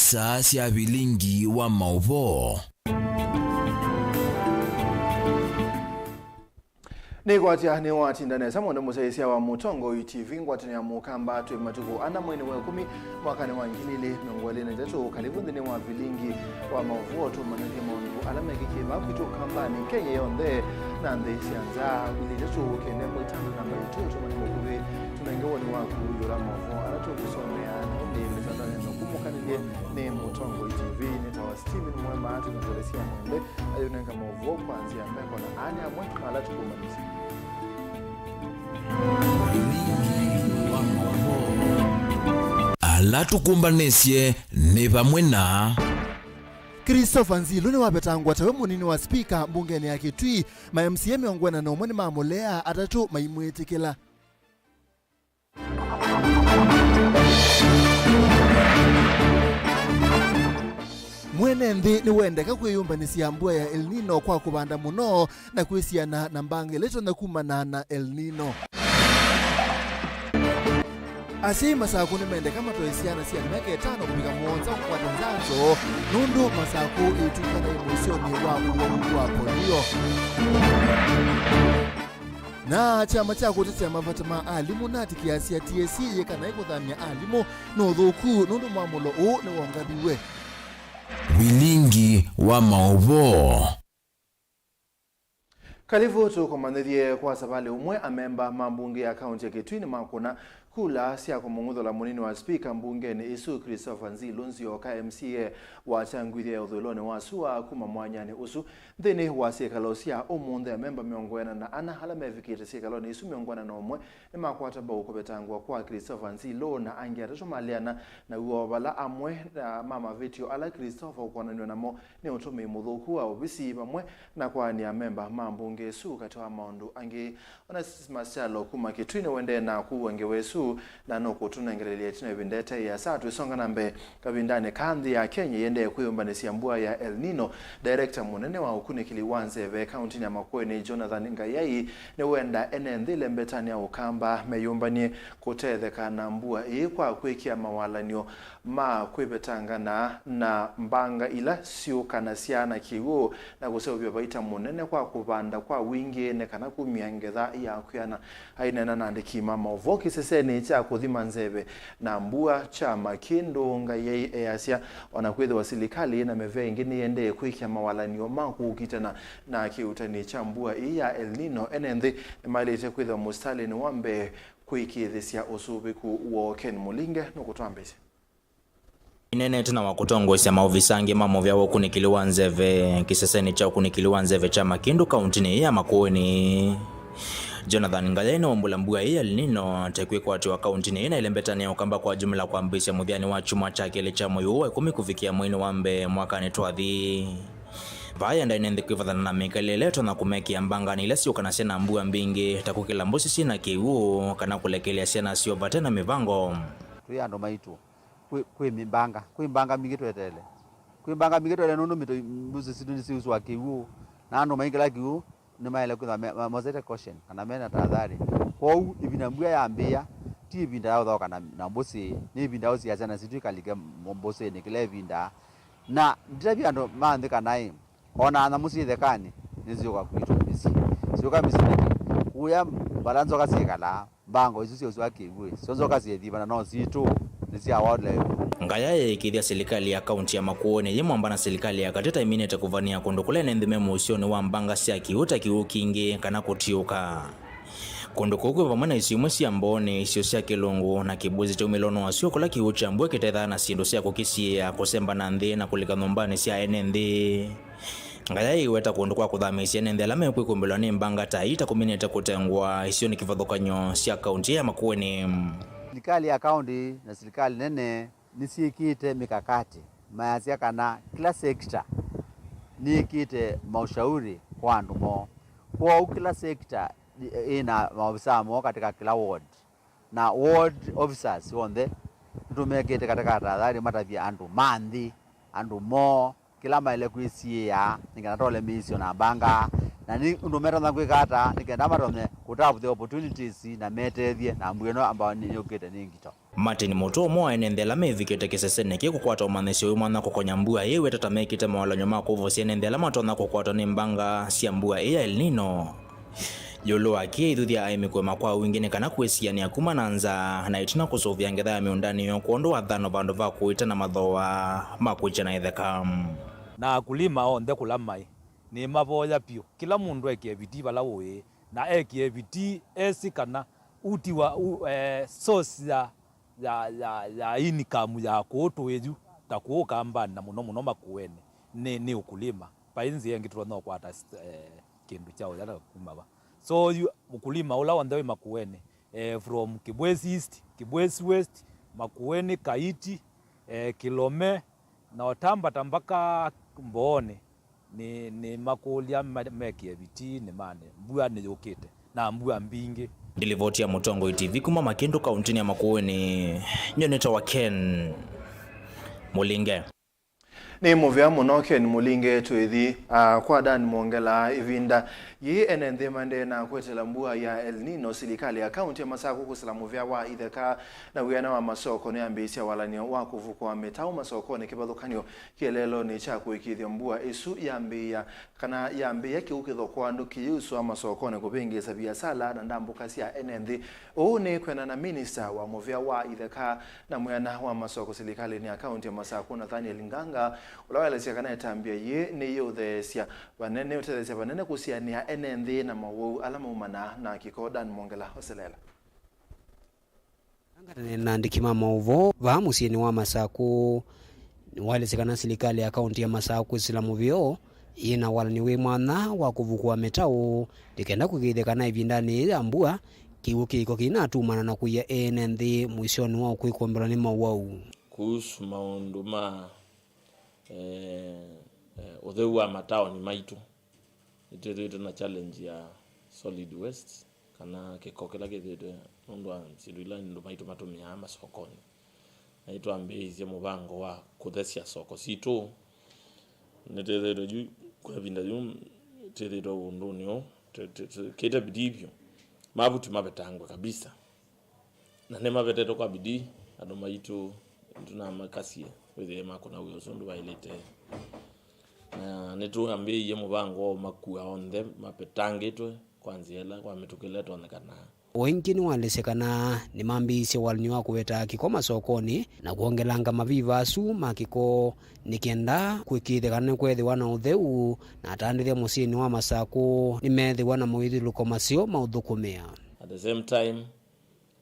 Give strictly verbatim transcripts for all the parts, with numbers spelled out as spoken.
Saa sya vilingi wa maũvoo. Nĩkwatya nĩwatinda nesa mũndũ mũsyaĩĩsya wa Mũtongoi T V ngwatanĩo ya Mũkamba twĩ matukũ ana mweinĩ wa ĩkũmi mwakanĩ wa ngili ilĩ mĩongo ĩlĩ na itatũ. Kalĩvu nthĩnĩ wa vilingi wa maũvoo tũmanyĩthye maũndũ ala mekĩkie vaa kwitũ Ũkambanĩ, Kenya yonthe, na nthĩ sya nza. Ili itatũ kenda ĩmwe itano namba itũ tũmanye mũkuvĩ, tũnenge woni waku ĩũlũ wa maũvoo ala tũkũsomea na ĩndĩ mĩtandaonĩ na kũmũkanĩlye nĩ Mũtongoi T V. Nĩtawa Stephen Mwema, tũnengelesya mwende ayũnenga maũvoo kwa nzĩa mbeko na ani amwe ma ala tũkũmanyĩsya. Ala tũkũmbanĩsye nĩ vamwe na Christopher Nzilu nĩwavetangwa tawe mũnini wa spika mbungenĩ ya Kitui. Ma M C A mĩongo ĩna na ũmwe nĩmamũlea, atatũ maimwĩtĩkĩla. Mwene nthĩ nĩwendeka kwĩyũmbanĩsya mbua ya El Nino kwa kũvanda mũno na kwĩsiana na mbanga ĩla ĩtonya kumana na El Nino. Asyai Masakũ nĩmendeka matoe syana sya myaka ĩtano kũvika mũonza kũkwata nzanzo, nũndũ Masakũ ĩtw'ĩka naĩ mũisyonĩ wa ũwau wa polio. Na kyama kya kũtetea mavata ma alimũ NAT kĩasya T S C yĩka naĩ kũthamya alimũ nĩ ũthũku, nũndũ mwamũlo ũũ nĩwongathiw'e. Vilingi wa maũvoo. Kalĩvu tũkũmanyĩthye kwa savalĩ ũmwe, amemba ma mbunge ya kaunti ya Kitui nĩmakũna kula sya kũmũng'uthũla mũnini wa spika mbungenĩ ĩsu, Christopher Nzilu Nzioka, M C A wa Kyangwithya ya ũthũĩlonĩ wa sua kuma mwanyanĩ ũsu. Nthĩnĩ wa syĩkalo sya ũmũnthĩ, amemba mĩongo ĩna na ana ala mevikĩte syĩkalonĩ isu mĩongo ĩna na ũmwe nĩmakwata mbau kũvetangwa kwa Christopher Nzilu, na angĩ atatũ maleana na w'o, vala amwe na ma mavĩtyo ala Christopher ũkwonanw'a namo nĩ ũtũmĩi mũthũku wa ovisi, vamwe na kwaanĩa amemba ma mbunge ĩsu. Katĩ wa maũndũ angĩ, Onesmus Kyalo kuma Kitui nĩwendee na kũw'a ngewa ĩsu, na nũkũtũnengelelya ĩtina ĩvinda ĩte ĩasa. Twĩsonga na mbee, kavindanĩ kaa nthĩ ya Kenya ĩendee kwĩyũmbanĩsya mbua ya El Nino, director mũnene wa ũkunĩkĩli wa nzeve kauntinĩ ya Makueni, Jonathan Ngayai, nĩwenda ene nthĩ ĩlembetanĩ ya Ũkamba meyũmbany'e kũtetheka na mbua ĩĩ kwa kwĩkĩa mawalany'o ma kwĩvetangana na mbanga ila syũkanasya na kĩw'ũ na kũseũvya vaita mũnene kwa kũvanda kwa wingĩ nĩ kana kumya ngetha ya kwĩana. Aineena na andĩki ma maũvoo kĩsesenĩ kya kũthima nzeve na mbua kya Makĩndũ, Ngayai easya o na kwĩthĩwa silikalĩ na mĩvĩa ĩngĩ nĩyendee kwĩkĩa mawalany'o ma kũkitana na kĩuutani kya mbua ĩĩ ya El Nino, ene nthĩ nĩmaĩlĩte kwĩthĩwa mũsitalĩnĩ wa mbee kũĩkĩĩthĩsya ũsũvĩku woo. Ken Mũlinge nũkũtwambĩĩsya. Ineenete na wa kũtongoesya maovisa angĩ ma mũvĩa wa ũkunĩkĩli wa nzeve kĩsesenĩ kya ũkunĩkĩli wa nzeve kya Makĩndũ kauntinĩ ĩĩ ya Makueni, Jonathan Ngayai nĩwaumbũla mbua ĩĩ ya El Nino ta ĩkwĩkwatĩwa kauntinĩ ĩĩ na ĩlembetanĩ ya Ũkamba kwa jumla kwambĩĩsya mũthyanĩ wa kyumwa kya kelĩ kya mwei ũũ wa ĩkũmi kũvikĩa mweinĩ wa mbee mwakanĩ twathi. Vaa yendae nĩ nthĩ kwĩvathana na mĩkalĩle ĩla ĩtonya kũmekĩa mbanganĩ ila syũkanasya na mbua mbingĩ, ta kũkĩla mbũsĩ syĩ na kĩw'ũ, kana kũlekelea syana syoo vate na mĩvango. Twĩ andũ maitũ, kwĩ, kwĩ mbanga, kwĩ mbanga mbingĩ tweteele. Kwĩ mbanga mbingĩ tweteele nũndũ mĩtũ, mbũsĩ sitũ nĩsiusũa kĩw'ũ, na andũ maingĩla kĩw'ũ nĩmaĩle kwĩthwa me, ma, mosete caution, kana mena tahadhari. Kwoou ĩvinda mbua yambĩĩa, ti ĩvinda ya ũthaũka na, na mbũsĩ, nĩ ĩvinda ya ũsiasya na sitũ ikalike mbũ-, mbũsĩnĩ kĩla ĩvinda. Na nditavya andũ ma nthĩ kana ĩ, o na nyamũ syĩ ĩthekanĩ nĩsyũka kwitũ mĩsyĩ. Syũka mĩsyĩ nĩkĩ? Kũya vala nzoka syĩkalaa, mbango isu syausũa kĩw'ũ, syo nzoka syĩthivana no sitũ, nĩ sya wildlife. Ngayai eĩkĩĩthya silikalĩ ya kaunti ya Makueni yĩ mwamba na silikalĩ ya katĩ ta ĩminĩte kũvanĩa kũndũ kũla ene nthĩ me mũusyonĩ wa mbanga sya kĩw'ũ ta kĩw'ũ kingĩ kana kũtiũka. Kũndũ kũu kwĩ vamwe na isio imwe sya mboonĩ, isio sya kĩlungu, na kĩmbũsĩ kyaumĩlwa nĩ wasyo kũla kĩw'ũ kya mbua kĩtethaa na syĩndũ sya kũkĩsiĩĩa, kũsemba na nthĩ, na kũlika nyũmbanĩ sya ene nthĩ. Ngayai ĩweta kũndũ kwa kũthamĩĩsya ene nthĩ ala mekwĩkũmbĩlwa nĩ mbanga ta ii ta kũminĩte kũtengwa isionĩ kĩvathũkany'o sya kaunti ya Makueni. Silikalĩ ya kaunti na silikalĩ nene nĩsyĩkĩte mĩkakati, mayasya kana kĩla sekita nĩĩkĩte maushauri kwa andũ moo. Kwoou kĩla sekita ĩ-, ĩna maovisaa moo katika kĩla ward, na ward officers onthe nĩtũmekĩte katika tahadhari matavye andũ ma nthĩ, andũ moo, kĩla maĩle kwĩsiĩĩa nĩ kana tole mĩisyo na mbanga, na nĩ ũndũ metonya kwĩka ata nĩ kenda matonye kũtavũthya opportunities na metethye na mbua ĩno ambayo nĩ yũkĩte nĩ ngito. Martin Mutua, ũmwe wa ene nthĩ ala mevikĩte kĩsesenĩ kĩĩ kũkwata ũmanyĩsyo wĩ mwanya kũkonya mbua ĩĩ, weta ta mekĩte mawalany'o ma kũvosya ene nthĩ ala matonya kũkwatwa nĩ mbanga sya mbua ĩĩ ya El Nino. Ĩũlũ wa kĩĩ, aithuthya aĩmi kũema kwa wingĩ nĩ kana kwĩsianĩa kuma na nza na ĩtina kũsũvĩa ngetha ya mĩũndanĩ yoo kwondũ wa thano vandũ va kũĩta na mathooa ma kwĩkya na ĩtheka. Na akulima onthe kũla maĩ, nĩmavoya vyũ kĩla mũndũ ekĩe vitii vala ũĩ, na ekĩe vitii esĩ kana uti wa u, eh, source ya, ya, ya, ya income ya kũũ tũĩ yu, ta kũũ Kambanĩ na mũno mũno Makueni, nĩ, nĩ ũkulima. Vai nzĩa ĩngĩ tũtonya ũkwata, eh, kĩndũ kya ũya na kuma va. So yu mũkulima ũla wonthe wĩ Makueni, eh, from Kibwezi East, Kibwezi West, Makueni, Kaiti, eh, Kilome, na ũtambata mbaka Mbooni, nĩ, nĩ makũlya ma, mekĩe vitii nĩmanĩ. Mbua nĩyũkĩte, na mbua mbingĩ. Ndilivoti ya Mũtongoi T V kuma Makĩndũ, kauntinĩ ya Makueni, nyie nĩtawa Ken Mũlinge. Nĩ mũvea mũno Ken Mũlinge. Twĩthi, ah, kwa Dan Mwongela. Ĩvinda yĩĩ ene nthĩ maendee na kwetela mbua ya El Nino, silikalĩ ya kaunti ya Masakũ kwĩsĩla mũvea wa itheka na wĩana wa masoko nĩyambĩĩsye walany'o wa kũvukũa mĩtaũ masokonĩ kĩvathũkany'o kĩeleelonĩ kya kũĩkĩĩthya mbua ĩsu yambĩĩa, kana yambĩĩa kĩu kĩthokoo andũ kĩyĩusũa masokonĩ kũvĩngĩĩsa viasala na ndambũka sya ene nthĩ. Ũu nĩ kwĩana na minista wa mũvea wa itheka na mwĩana wa masoko silikalĩnĩ ya kaunti ya Masakũ, Nathaniel Nganga, ũla waelesya kana ĩtambya yĩĩ nĩyĩũtheesya vanene, ũtetheesya vanene kũsianĩa ene nthĩ na mawau ala maumanaa na kĩko. Dan Mwongela oseleela. Nganga nene na andĩki ma maũvoo vaa mũsyĩnĩ wa Masakũ, nĩwaelesya kana silikalĩ ya kaunti ya Masakũ kwĩsĩla mũvea ũũ yĩ na walany'o wĩ mwanya wa kũvukũa mĩtaũ, nĩ kenda kũĩkĩĩthya kana ĩvindanĩ yĩĩ ya mbua, kĩw'ũ kĩko kĩinatumana na kũia ene nthĩ mũisyonĩ wa kwĩkũmbĩlwa nĩ mawau. Kuhusu maũndũ ma, eh, eh, ũtheu wa mataoni maitũ, nĩtwĩthĩĩtwe na challenge ya solid waste, kana kĩko kĩla kĩthĩĩtwe nũndũ wa syĩndũ ila andũ maitũ matũmĩaa masokonĩ. Na nĩtwambĩĩisye mũvango wa kũthesya soko sitũ. Nĩtwĩthĩĩtwe yu, kwa ĩvinda yu, twĩthĩĩtwe ũndũnĩ ũũ, tũ-, tũ-, tũkĩte bidii vyũ. Mavuti mavetangwe kabisa. Na nĩmavetetwe kwa bidii, andũ maitũ nĩtũnamakasye wĩthĩe makũna wĩa ũsu ũndũ vaĩlĩte. Na nĩtwambĩĩie mũvango wa ũmakua onthe mavetangĩtwe kwa nzĩa ĩla, kwa mĩtũkĩ ĩla ĩtonyekanaa. O ĩngĩ nĩwaelesya kana nĩmambĩĩisye walany'o wa kũveta kĩko masokonĩ na kwongelanga maviva asu ma kĩko nĩ kenda kũĩkĩĩthya kana nĩkweethĩwa na ũtheu, na atandĩthya mũsyĩnĩ wa Masakũ nĩmeethĩwa na moyĩthyũlũlũko maseo ma ũthũkũmĩa. At the same time,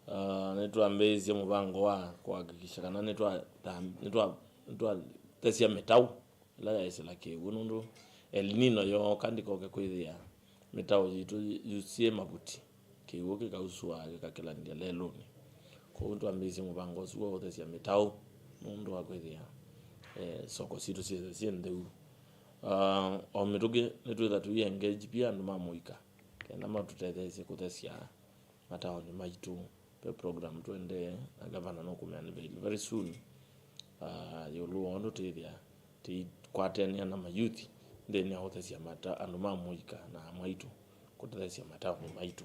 uh, nĩtwambĩĩisye mũvango wa kũhakikisha kana nĩtwa-, nĩtwa-, nĩtwathesya mĩtaũ ĩla yaĩsĩla kĩw'ũ, nũndũ El Nino yooka ndĩkoke kwĩthĩa mĩtaũ yitũ yu syĩ mavuti, kĩw'ũ kĩkausũa kĩkakĩlanĩlya lelũnĩ. Kwoou twambĩĩisye mũvango ũsu wa ũthesya mĩtaũ nũndũ wa kwĩthĩa, eh, soko sitũ syĩ, syĩ ntheu. Ah, o mĩtũkĩ nĩtwĩtha tũi engage pia andũ ma mũika kenda matũtetheesye kũthesya mataoni maitũ. Ve program tũendee na gavana nũkũmea nĩ very, very soon, ah, ĩũlũ wa ũndũ twĩthĩa tũikwatanĩa na mayuthi nthĩnĩ wa ũthesya mata-, andũ ma mũika na amwaitũ kũtetheesya mataoni maitũ.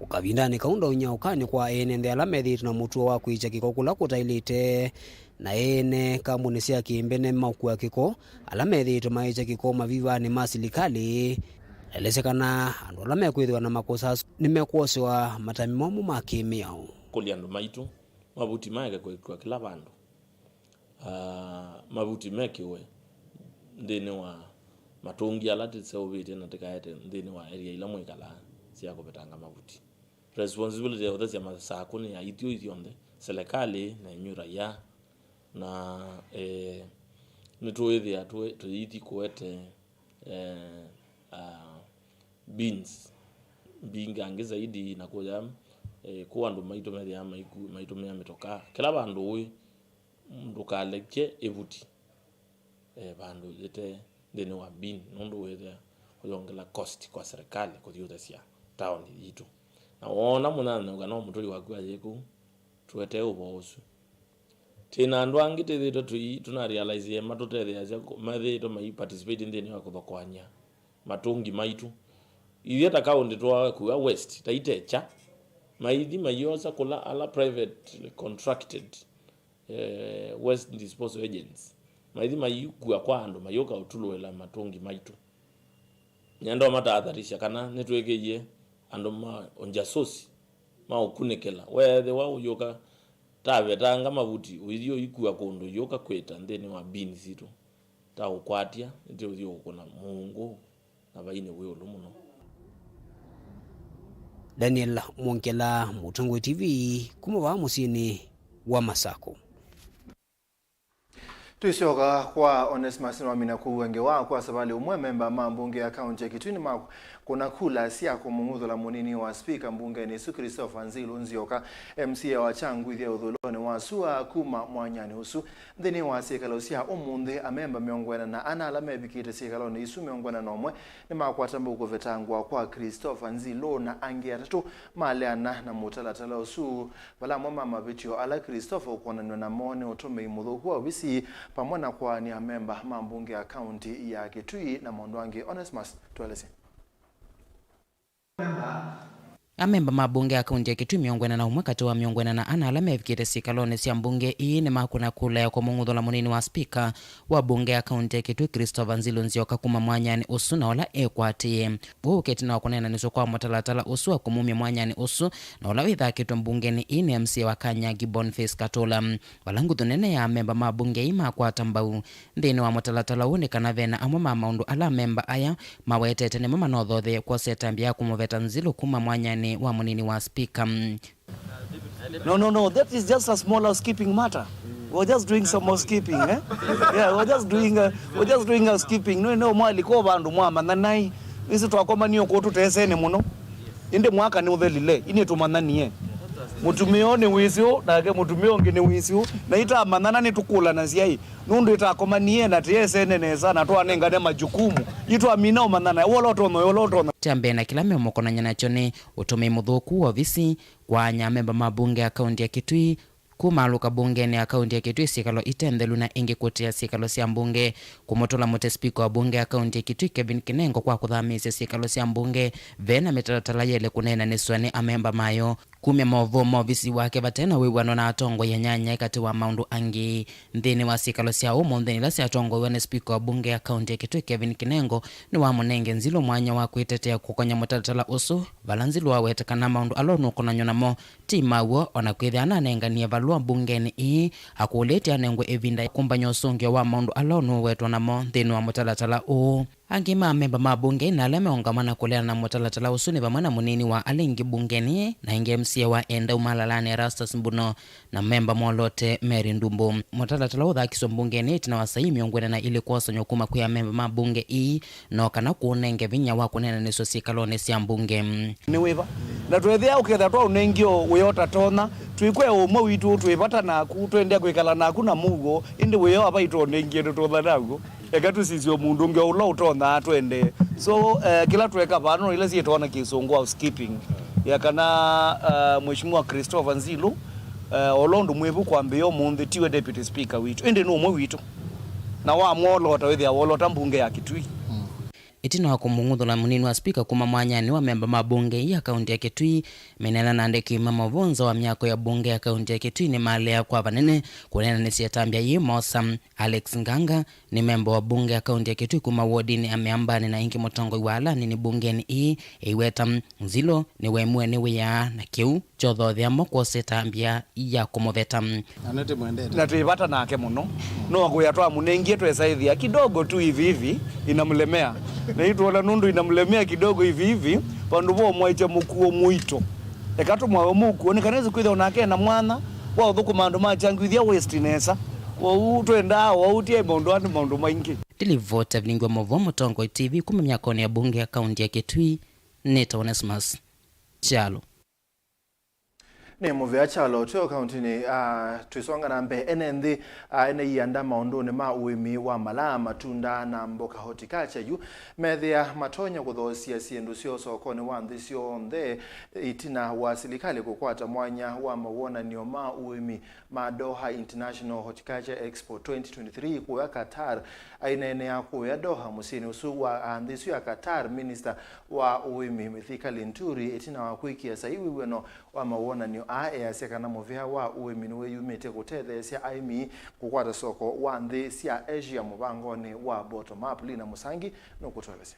Kavindanĩ kau, ndaũnyaũkanĩ kwa ene nthĩ ala methĩĩtwe na mũtuo wa kwĩkya kĩko kũla kũtaĩlĩte, na ene kambunĩ sya kĩmbene maũkua kĩko ala methĩĩtwe maĩkya kĩko mavivanĩ ma silikalĩ. Elesya kana andũ ala mekwĩthĩwa na makosa asu nĩmekwosewa matambya momũ ma kĩmĩao. Kũlya andũ maitũ, mavuti maeke kũĩkĩwa kĩla vandũ. Ah, mavuti mekĩwe nthĩnĩ wa matũngi ala tũseũvĩtye na tũkaete nthĩnĩ wa area ila mwĩkalaa sya kũvetanga mavuti. Responsibility ya ũthesya masakũ nĩ ya ithyĩ ithyonthe, silikalĩ na inyw'ĩ raia. Na, eh, nĩtũĩthĩa tũ-, tũithi kũete, eh, ah, bins mbingangĩ zaidi na kũya, eh, kũ andũ maitũ methĩaa maiku-, maitũmĩa mĩtokaa. Kĩla vandũ ũĩ, ndũkalekye ĩvuti, eh, vandũ yĩte nthĩnĩ wa bin, nũndũ wĩthĩa ũyongela cost kwa serikali kũthi ũthesya taoni yitũ. Na woona mũnyanyaũka no mũtũi waku ayĩ kũu, tũetee ũvoo ũsu. Twĩ na andũ angĩ twĩthĩĩtwe tũi-, tũna realize matũtetheeasya kũ-, methĩĩtwe mai participate nthĩnĩ wa kũthokoany'a matũngi maitũ. Ithyĩ ta kaũntĩ twakua waste, ta itekya, Maithi maiosa kũla ala private contracted, eh, waste disposal agents. Maithi maikua kwa andũ mayũka ũtulũĩla matũngi maitũ. Nyenda ũmataatharisya kana nĩtwĩkĩie andũ ma ũnjasusi ma ũkunĩkĩla. Weethĩwa ũyũka tavetanga mavuti, ũithi ũikua kũndũ, yũka kwĩta nthĩnĩ wa bini sitũ. Ta ũkwatya, nĩtũthi ũkũna mũũngũ na vai nĩ wĩ ũlũ mũno. Daniel Mwongela, Mũtongoi T V, kuma vaa mũsyĩnĩ wa Masako. Tũisyoka kwa Onesmus nĩwamina kũua ngewa kwa savalĩ ũmwe memba ma mbunge ya kaunti ya Kitui nĩmakũna kula sya kũmũng'uthũla mũnini wa spika mbungenĩ ĩsu Christopher Nzilu Nzioka, M C A wa Kyangwithya ũthũĩlonĩ wa sua kuma mwanyanĩ ũsu. Nthĩnĩ wa syĩkalo sya ũmũnthĩ, amemba mĩongo ĩna na ana ala mevikĩte syĩkalonĩ isu mĩongo ĩna na ũmwe nĩmakwata mbau kũvetangwa kwa Christopher Nzilu na angĩ atatũ maleana na mũtalatala ũsu, vala amwe ma mavĩtyo ala Christopher ũkwonanw'a namo nĩ ũtũmĩi mũthũku wa ovisi, vamwe na kwaanĩa amemba ma mbunge ya kaunti ya Kitui na maũndũ angĩ. Onesmus, tũelesye. Amemba ma mbunge ya kaunti ya Kitui mĩongo ĩna na ũmwe katĩ wa mĩongo ĩna na ana ala mevikĩte syĩkalonĩ sya mbunge ii nĩmakũna kula ya kũmũng'uthũla mũnini wa spika wa mbunge ya kaunti ya Kitui Christopher Nzilu Nzioka kuma mwanyanĩ ũsu na ũla ekwatĩĩe. Ũu ũkĩte na kũneenanĩsw'a kwa mũtalatala ũsu wa kũmumya mwanyanĩ ũsu na ũla wĩthakĩtwe mbungenĩ ii nĩ M C A wa Kanyagi Boniface Katũla. Vala nguthu nene ya amemba ma mbunge ii makwata mbau nthĩnĩ wa mũtalatala ũũ nĩ kana ve na amwe ma maũndũ ala amemba aya mawetete nĩmo manothothee kwosa ĩtambya ya kũmũveta Nzilu kuma mwanyanĩ wa mũnini wa spika. No, no, no, that is just a small housekeeping matter. We're just doing some housekeeping, eh? Yeah, we're just doing, uh, we're just doing housekeeping. No, no, mwalika vandũ mwamanthanai. Nĩsĩ twakomanie ũkũ tũtesene mũno. Ĩndĩ mwaka nĩ ũthelile, inĩ tũmanyanie. Mũtumĩa ũũ nĩ wĩsĩ ũũ, nake mũtumĩa ũngĩ nĩ wĩsĩ ũũ. Na itamanana nĩtũkũlanasya ĩ, nũndũ itakomanie na tĩesene nesa na twanengane majukumu. Itwamina ũmanyana, ũla ũtonya, ũla ũtonya. Kya mbee na kĩla meũmũkonany'a nakyo nĩ ũtũmĩi mũthũku wa ovisi, kwaanya amemba ma mbunge ya kaunti ya Kitui, kumaalũka mbungenĩ ya kaunti ya Kitui syĩkalo ite nthelu na ĩngĩ kũtĩa syĩkalo sya mbunge, kũmũtũla mũtĩ spika wa mbunge ya kaunti ya Kitui Kevin Kinengo kwa kũthamĩĩsya syĩkalo sya mbunge ve na mĩtalatala yaĩle kũneenanĩsw'a nĩ amemba mayo. Kumya maũvoo ma ovisi wake vate na wĩw'ano na atongoi anyanyae katĩ wa maũndũ angĩ nthĩnĩ wa syĩkalo sya ũmũnthĩ ila syatongoew'a nĩ spika wa mbunge ya kaunti ya Kitui Kevin Kinengo nĩwamũnenge Nzilũ mwanya wa kwĩtetea kũkony'a mũtalatala ũsu, vala Nzilũ aweta kana maũndũ ala ũnũkonany'o namo ti ma w'o, o na kwĩthĩa nanenganie valũa mbungenĩ ii, akũlĩtye anengwe ĩvinda ya kũmbany'a ũsũngĩo wa maũndũ ala ũnũwetwa namo nthĩnĩ wa mũtalatala ũũ. Angĩ ma amemba ma mbunge na ala meũngama na kũleana na mũtalatala ũsu nĩ vamwe na mũnini wa ala aingĩ mbungenĩ na ĩngĩ M C A wa Endau Malalanĩ Erastus Mbuno na memba mwolote Mary Ndumbu. Mũtalatala ũthakiswe mbungenĩ ĩtina wa saii mĩongo ĩna na ilĩ kwosanywa kuma kwĩ amemba ma mbunge ii no kana kũũnenge vinya wa kũneenanĩsw'a syĩkalonĩ sya mbunge. Nĩ wĩva? Na twethĩa ũkethĩa twaũnengie wĩa ũtatonya, twĩkwea ũmwe witũ twĩ vata naku, tũendea kwĩkala naku na mũuo, ĩndĩ wĩa wa vai twaũnengie tũtonya naw'o. Eka tũsisye mũndũ ũngĩ o ũla ũtonya twendee. So, eh, kĩla tweka vano ila syĩtawa na kĩsũngũ housekeeping. Ya kana, eh, Mheshimiwa Christopher Nzilu, eh, o ũla ũndũ mwĩvu kwambĩĩa ũmũnthĩ, tiwe deputy speaker witũ, ĩndĩ nĩ ũmwe witũ. Na wamwolota, wĩthĩa wolota mbunge ya Kitui. Ĩtina wa kũmũng'uthũla mũnini wa spika kuma mwanyanĩ wa memba ma mbunge ya kaunti ya Kitui, mĩnena na andĩki ma maũvoo nza wa myako ya mbunge ya kaunti ya Kitui nĩmalea kwa vanene kũneenanĩsya ĩtambya yĩĩ mosa. Alex Nganga nĩ memba wa mbunge ya kaunti ya Kitui kuma wodinĩ ya Mĩambanĩ na ĩngĩ mũtongoi wa ala anini mbungenĩ ĩĩ ĩiweta Nzilũ nĩwemue nĩ wĩa na kĩu kyothothea mo kwosa ĩtambya ya kũmũveta. Na nĩtũmwendete. Na twĩ vata nake mũno. No kũya twamũnengie twesaĩthĩa kidogo tu hivi hivi, inamlemea. Na itwona nũndũ inamlemea kidogo hivi hivi, vandũ va ũmwaĩtya mũkuo mũito. Eka tũmwawe mũkuo, nĩ kana ĩsĩ kwĩthĩwa nake ena mwana wa ũthũkũma andũ ma Kyangwithya West nesa. Wau twendaa, wau ti maũndũ aa nĩ maũndũ maingĩ. Ndilivota vilingwa mavo Mũtongoi T V kuma myakonĩ ya mbunge ya kaunti ya Kitui, nĩtawa Onesmus Kyalo. Nĩ mũvea Charlotte o kauntinĩ, ah, twĩsonga na mbee. Ene nthĩ, ah, ene ianda maũndũnĩ ma ũĩmi wa malaa, matunda na mboka, horticulture, yu methĩa matonya kũthoosya syĩndũ syoo sokonĩ wa nthĩ syonthe, ĩtina wa silikalĩ kũkwata mwanya wa mawonany'o ma ũĩmi ma Doha International Horticulture Expo twenty twenty-three kũya Qatar. Aineenea kũya Doha, mũsyĩnĩ ũsu wa, ah, nthĩ ĩsu ya Qatar, minista wa ũĩmi Mithika Linturi, ĩtina wa kwĩkĩa saii wĩw'ano wa mawonany'o aa, easya kana mũvea wa ũĩmi nĩwĩyumĩtye kũtetheesya aĩmi kũkwata soko wa nthĩ sya Asia mũvangonĩ wa Bottom Up. Lina Mũsangi nũkũtũelesya.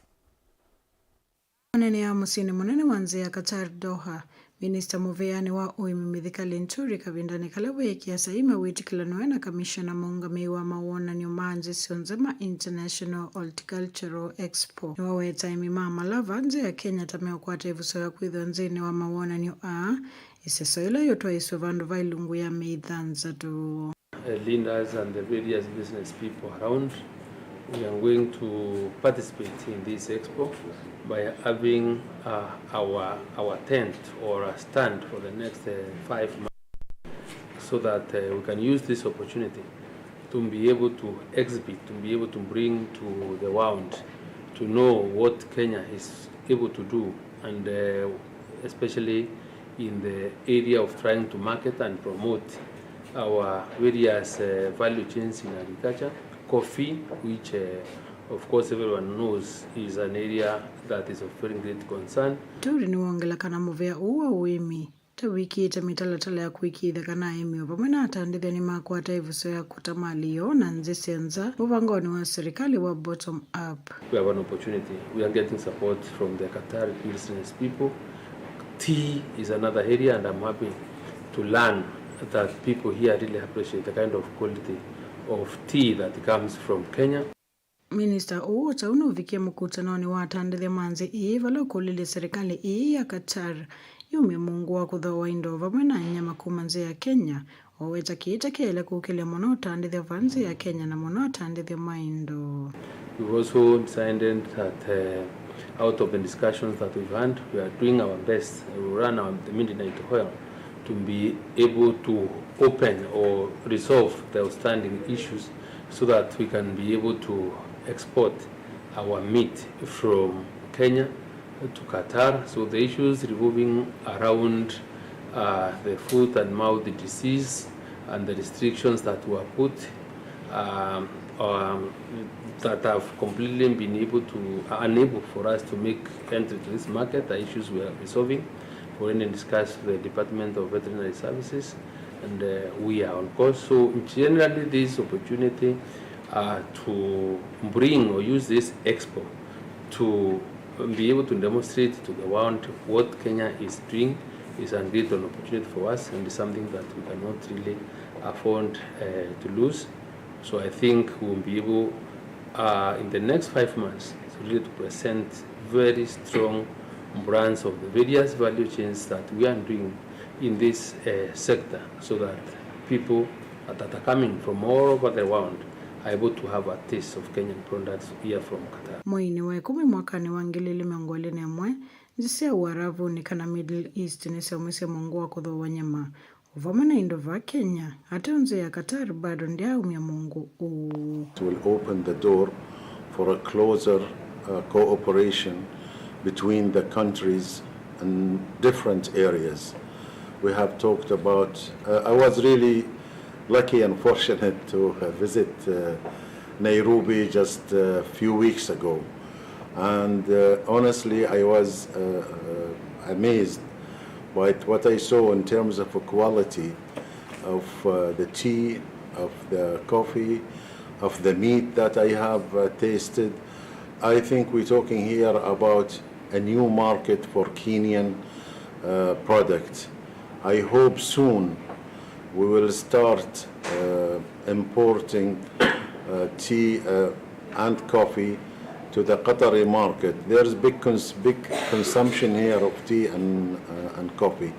Aneenea mũsyĩnĩ mũnene wa nthĩ ya Qatar, Doha, minista mũveanĩ wa ũĩmi Mithika Linturi, kavindanĩ kala weekĩa saii mawĩtĩkĩlano na kamishona mũũngamĩi wa mawonany'o ma nthĩ syonthe ma International Horticultural Expo, nĩwaweta aĩmi ma malaa va nthĩ ya Kenya ta meũkwata ĩvuso ya kwĩthĩwa nthĩnĩ wa mawonany'o aa, ĩseso yĩla yũtwaĩswe vandũ va ilungu ya mĩĩ thanthatũ. Uh, leaders and the various business people around, we are going to participate in this expo by having, uh, our, our tent or a stand for the next, uh, five months, so that, uh, we can use this opportunity to be able to exhibit, to be able to bring to the world to know what Kenya is able to do, and, uh, especially in the area of trying to market and promote our various, uh, value chains in agriculture, coffee, which, uh, of course, everyone knows is an area that is of very great concern. Linturi nĩwongela kana mũvea ũũ wa ũĩmi ta wĩkĩĩte mĩtalatala ya kũĩkĩĩthya kana aĩmi o vamwe na atandĩthya nĩmakwata ĩvuso ya kũta malĩ yoo na nthĩ sya nza mũvangonĩ wa serikali wa Bottom Up. We have an opportunity. We are getting support from the Qatar business people. Tea is another area, and I'm happy to learn that people here really appreciate the kind of quality of tea that comes from Kenya. Minista ũũ o ta ũu nũvikie mũkutanonĩ wa atandĩthya ma nthĩ ĩĩ, vala ũkũlilye serikali ĩĩ ya Qatar yumye mũungu wa kũthooa indo vamwe na nyama kuma nthĩ ya Kenya, o weta kĩĩ ta kĩele kũkĩlya mũno ũtandĩthya va nthĩ ya Kenya na mũno atandĩthya ma indo. We've also decided that, uh, out of the discussions that we've had, we are doing our best. We will run our, the midnight oil to be able to open or resolve the outstanding issues so that we can be able to export our meat from Kenya to Qatar. So the issues revolving around, uh, the foot and mouth disease and the restrictions that were put, um, um, that have completely been able to, unable for us to make entry to this market, the issues we are resolving. We already discussed with the Department of Veterinary Services, and, uh, we are on course. So generally, this opportunity, uh, to bring or use this expo to be able to demonstrate to the world what Kenya is doing is a great opportunity for us, and is something that we cannot really afford, uh, to lose. So I think we will be able, uh, in the next five months, to really to present very strong brands of the various value chains that we are doing in this, uh, sector, so that people that are coming from all over the world are able to have a taste of Kenyan products here from Qatar. Mweinĩ wa ĩkũmi mwakanĩ wa ngili ilĩ mĩongo ĩlĩ na ĩmwe, nthĩ sya Ũaravunĩ kana Middle East nĩsyaumisye mũungu wa kũthooa nyama, o vamwe na indo va Kenya, ateo nthĩ ya Qatar bado ndyaaumya mũungu ũũ. It will open the door for a closer, uh, cooperation between the countries in different areas. We have talked about, uh, I was really lucky and fortunate to, uh, visit, uh, Nairobi just a few weeks ago. And, uh, honestly, I was, uh, uh, amazed by what I saw in terms of quality of, uh, the tea, of the coffee, of the meat that I have, uh, tasted. I think we're talking here about a new market for Kenyan, uh, products. I hope soon we will start, uh, importing, uh, tea, uh, and coffee to the Qatari market. There's big cons-, big consumption here of tea and, uh, and coffee.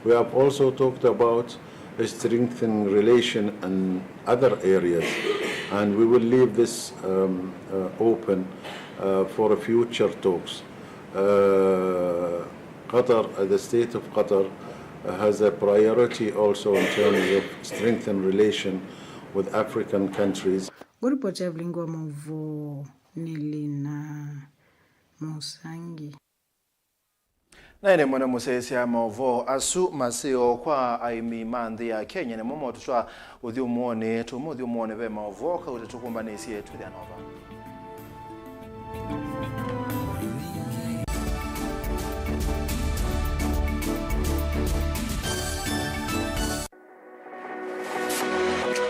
We have also talked about strengthening relation in other areas, and we will leave this, um, uh, open, uh, for future talks. Uh, Qatar, uh, the state of Qatar has a priority also in terms of strengthen relation with African countries. Ngũripoti ya vilingi wa maũvoo nĩ Lina Mũsangi. Na ĩndĩ mwene mũsyaĩĩsya maũvoo asu maseo kwa aĩmi ma nthĩ ya Kenya nĩmo motũtwaa ũthyũmũonĩ, tuma ũthyũmũonĩ ve maũvoo kaũtĩ tũkũmbanĩsye twĩthĩa nova.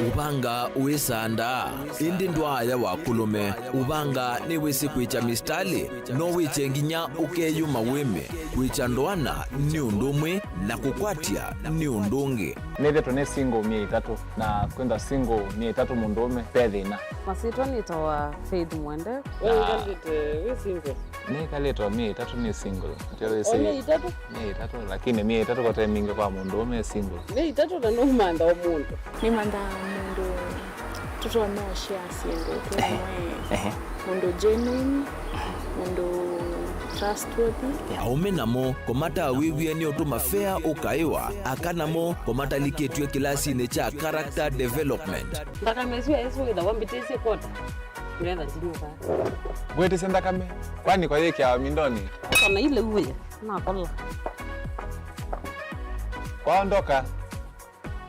Ũvanga wĩsandaa, ĩndĩ ndwaaya wa kũlũme. Ũvanga nĩwĩsĩ kwĩkya mĩsitalĩ, no wĩkye nginya ũkeyũma wĩme. Kwĩkya ndoana nĩ ũndũ ũmwe, na kũkwatya nĩ ũndũ ũngĩ. Nĩthĩtwe nĩ single myei ĩtatũ, na kwĩntha single myei ĩtatũ mũndũũme, ve thĩna. Masyĩtwa nĩtawa Faith Mwende. We wĩkalĩte wĩ single? Nĩkalĩte o myei ĩtatũ nĩ single. Nĩtyo wĩsĩ. O myei ĩtatũ? Myei ĩtatũ, lakini myei ĩtatũ kote mingĩ kwa mũndũũme e single. Myei ĩtatũ na nũmantha o mũndũ. Nĩmanthaa mũndũ tũtonya ũshare syĩndũ twĩ. Ehe. Amwe. Ehe. Mũndũ genuine, mũndũ trustworthy. Aũme namo kũmatawĩw'e nĩ ũtũma fea ũkaĩwa, aka namo kũmatalikĩtw'e kĩlasinĩ kya character development. Nthakame ĩsu yaĩsĩ wĩthawa mbĩtĩsye kwota. Ngetha ndinyuka. Ngwĩtĩsye nthakame, kwani kwa yĩkĩawa mindonĩ? Kana ile uwe, nakola. Kwaondoka,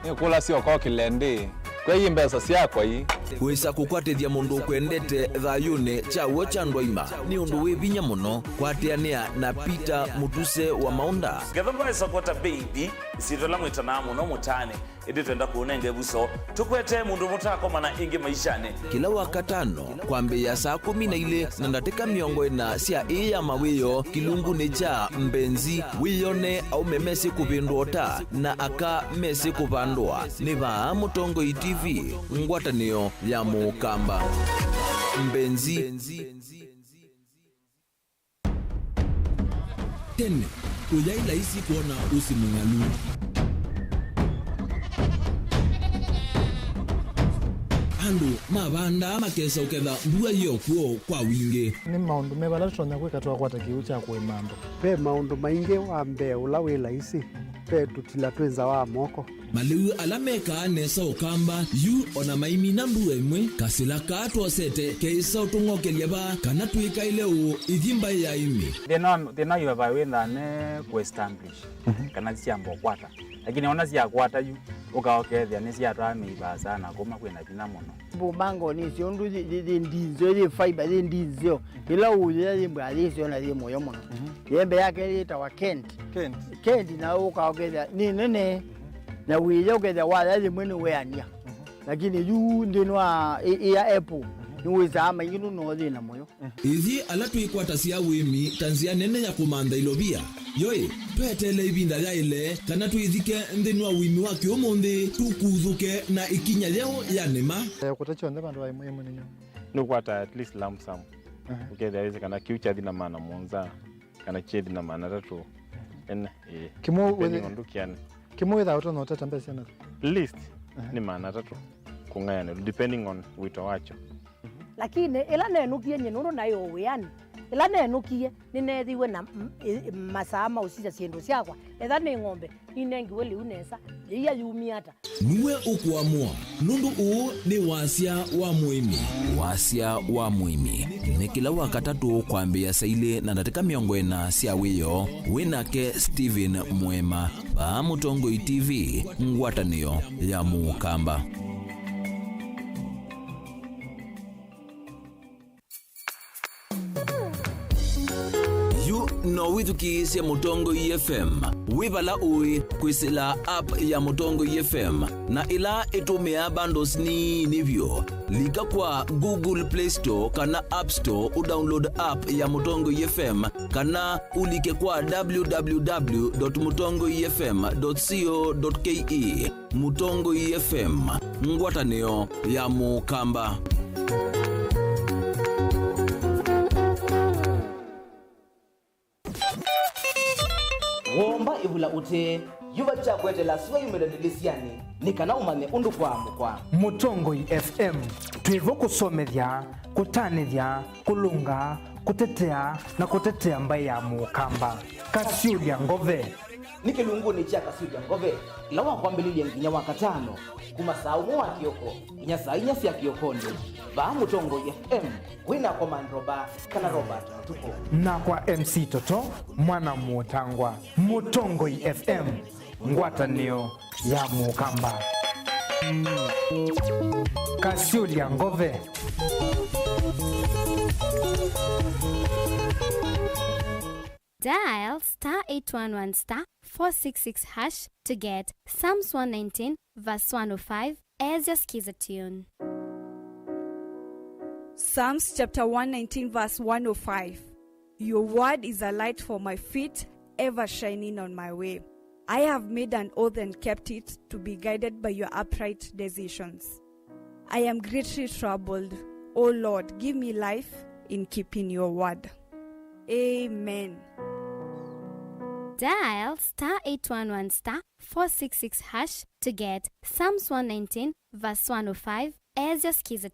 nĩkũlasya ũkokĩle ndĩ. Kwei mbesa syakwa ii. Wĩsa kũkwatĩthya mũndũ ũkwendete thayũnĩ kya w'o kya ndwaima nĩ ũndũ wĩ vinya mũno. Kwatĩanĩa na Peter Mũtuse wa Maũnda. Ngetha mbaĩsa kwota baby, ĩsyĩtwa ĩla mwĩtanaa mũno mũtaanĩ. Ĩndĩ twenda kũũnenga ĩvuso, tũkwete mũndũ mũtakomana ĩngĩ maishanĩ. Kĩla Wakatano, kwambĩĩa saa kũmi na ilĩ na ndatĩka mĩongo ĩna sya ĩĩ ya mawĩoo, kĩlungunĩ kya Mbenzi, wĩyone aũme mesĩ kũvĩndũa ũta na aka mesĩ kũvandũa. Nĩ vaa Mũtongoi T V, ngwatanĩo ya Mũkamba. Mbenzi. Tene, kũyaĩ laisi kwona ũsi mũng'alu. Andũ mavandaa makesa ũketha mbua yĩ o kw'o kwa wingĩ. Nĩ maũndũ meva ala tũtonya kwĩka twakwata kĩw'ũ kya kũĩma andũ? Ve maũndũ maingĩ. Wa mbee ũla wĩ laisi, ve tũtila twĩ nza wa moko. Malĩu ala mekaa nesa Ũkamba, yu o na maimina mbua ĩmwe, kasĩla kaa twosete keĩsa ũtũng'okelya vaa kana twĩkaĩle ũũ ithi mbaĩ ya aĩmi. Thĩna wa, thĩna wa ivavai wĩthaa ne kũ establish, mhm, kana syamba ũkwata. Lakini ona syakwata yu, ũka ũkethĩa nĩsyatwaa mĩivaa sana kuma kwĩna vinya mũno. Mbumangoni icio ũndũ yĩ, yĩ, yĩ ndinzeo, yĩ fiber, yĩ ndinzeo. Ĩla ũyĩa yĩ mbwa yĩ syo na yĩ mũyo mũno. Mhm. Yembe yake yĩtawa Kent. Kent. Kent na ũka ũkethĩa nĩ nene. Mhm. Na wĩya ũkethĩa waya yĩmwe nĩ weania. Mhm. Lakini yu nthĩnĩ wa ĩ, ĩ ya apple, mhm, nĩ wĩsaa maingĩ nũno thĩna mũyo. Mhm. Ithyĩ ala twĩkwatasya ũĩmi ta nzĩa nene ya kũmantha ilovia, yoĩ, tweteele ĩvinda yaĩle kana twĩthike nthĩnĩ wa ũĩmi wa kĩũmũnthĩ, tũkuthũke na ĩkinya yeũ ya nĩma. Eh, kũte kyonthe vandũ va ĩmwe ĩmwe nĩ nyũmba. Nĩũkwata at least lump sum. Aha. Ũkethĩa wĩsĩ kana kĩu kyathi na maana mũonza, kana kyethi na maana atatũ. Ene, ĩĩ. Kĩmwe depending wĩthĩ-, on ndũkĩanĩ. Kĩmwe wĩthaa ũtonya ũteta mbesa syana? Least, aha, nĩ maana atatũ kũng'ayanĩlwa, depending on wĩto wakyo. Lakini ĩla nenũkie nyie nũndũ naĩ o wĩanĩ, ĩla nenũkie nĩneethiwe na m-, ĩ-, masaa ma ũsisya syĩndũ syakwa, etha nĩ ng'ombe, ninengiwe lĩu nesa, yĩia yumie ata? Nue ũkũamũa, nũndũ ũũ nĩ Wasya wa Mũĩmi. Wasya wa Mũĩmi nĩ kĩla Wakatatũ kwambĩĩa saa ilĩ na ndatĩka mĩongo ĩna sya wĩoo, wĩ nake Stephen Mwema, vaa Mũtongoi T V, ngwatanĩo ya Mũkamba. Yu no wĩthukĩĩsye Mũtongoi F M wĩ vala ũĩ kwĩsĩla app ya Mũtongoi F M, na ĩla ĩtũmĩaa bundles nini vyũ. Lika kwa Google Play Store kana App Store ũdownload app ya Mũtongoi F M, kana ũlike kwa w w w dot mũtongoi f m dot co dot k e. Mũtongoi F M, ngwatanĩo ya Mũkamba. Womba ĩvula ũtee, yuva kya kweteela sua yumĩle ndĩlĩsyanĩ, nĩ kana ũmanye ũndũ kwaamũkwa. Mũtongoi F M, twĩ vo kũsomethya, kũtanĩthya, kũlũnga, kũtetea, na kũtetea mbaĩ ya Mũkamba. Kasyũlya ngove. Nĩ kĩlungunĩ kya Kasyũlya Ngove, ĩla wakwambĩlĩlye nginya Wakatano, kuma saa ũmwe wa kĩoko nginya saa inya sya kĩokonĩ, vaa Mũtongoi F M, wĩ nakwa Mandroba kana Robert Mũtuko. Nakwa M C Toto, mwana mũtangwa. Mũtongoi F M, ngwatanĩo ya Mũkamba. Kasyũlya Ngove. Dial star eight one one star four six six hash to get Psalms one nineteen verse one oh five as your skiza tune. Psalms chapter one nineteen verse one oh five. Your word is a light for my feet, ever shining on my way. I have made an oath and kept it, to be guided by your upright decisions. I am greatly troubled. O Lord, give me life in keeping your word. Amen. Dial star eight one one star four six six hash to get Psalms one nineteen verse one oh five as your skiza.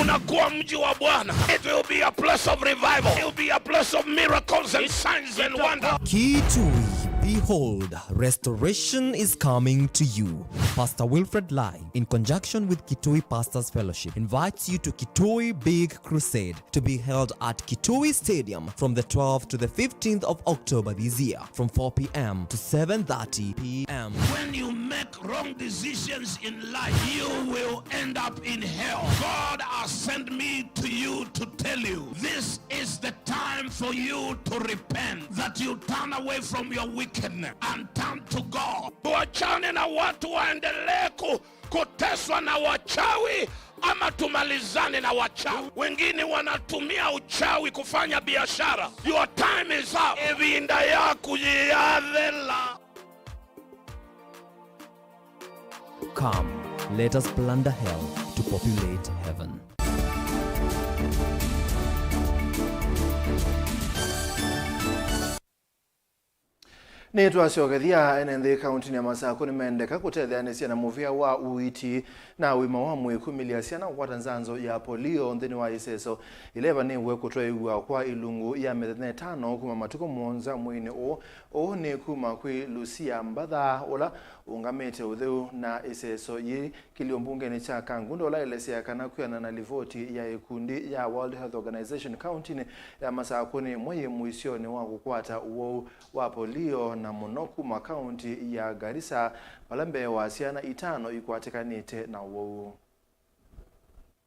Unakuwa mji wa Bwana. It will be a place of revival. It will be a place of miracles and signs and wonders. Kitui, behold, restoration is coming to you. Pastor Wilfred Lai, in conjunction with Kitui Pastors Fellowship, invites you to Kitui Big Crusade, to be held at Kitui Stadium from the twelfth to the fifteenth of October this year, from four p.m. to seven thirty p.m. When you make wrong decisions in life, you will end up in hell. God has sent me to you to tell you, this is the time for you to repent, that you turn away from your wickedness and turn to God. Tuachane na watu waendelee ku-, kuteswa na wachawi, ama tumalizane na wachawi. Wengine wanatumia uchawi kufanya biashara. Your time is up. Ĩvinda yaku yĩathela. Come, let us plunder hell to populate heaven. Nĩtwasyokethya. Ene nthĩ kauntinĩ ya Masakũ nĩmendeka kũtetheanĩsya na mũvĩa wa ũiiti na ũima wa mwĩĩ kumĩlya syana kũkwata nzanzo ya polio nthĩnĩ wa ĩseso ĩla ĩvanĩĩwe kũtwaĩw'a kwa ilungu ya mĩthenya ĩtano kuma matukũ mũonza mweinĩ ũũ. Ũũ nĩ kuma kwĩ Lucia Mbatha, ũla ũũngamĩte ũtheu na ĩseso yĩĩ kĩlio mbungeni kya Kangundo, ũla aelesya kana kwĩanana na livoti ya ĩkundi ya World Health Organization, kauntinĩ ya Masakũ nĩ ĩmwe yĩ mũisyonĩ wa kũkwata ũwau wa polio, na mũno kuma kaunti ya Garissa, vala mbee wa syana itano ikwatĩkanĩte na ũwau.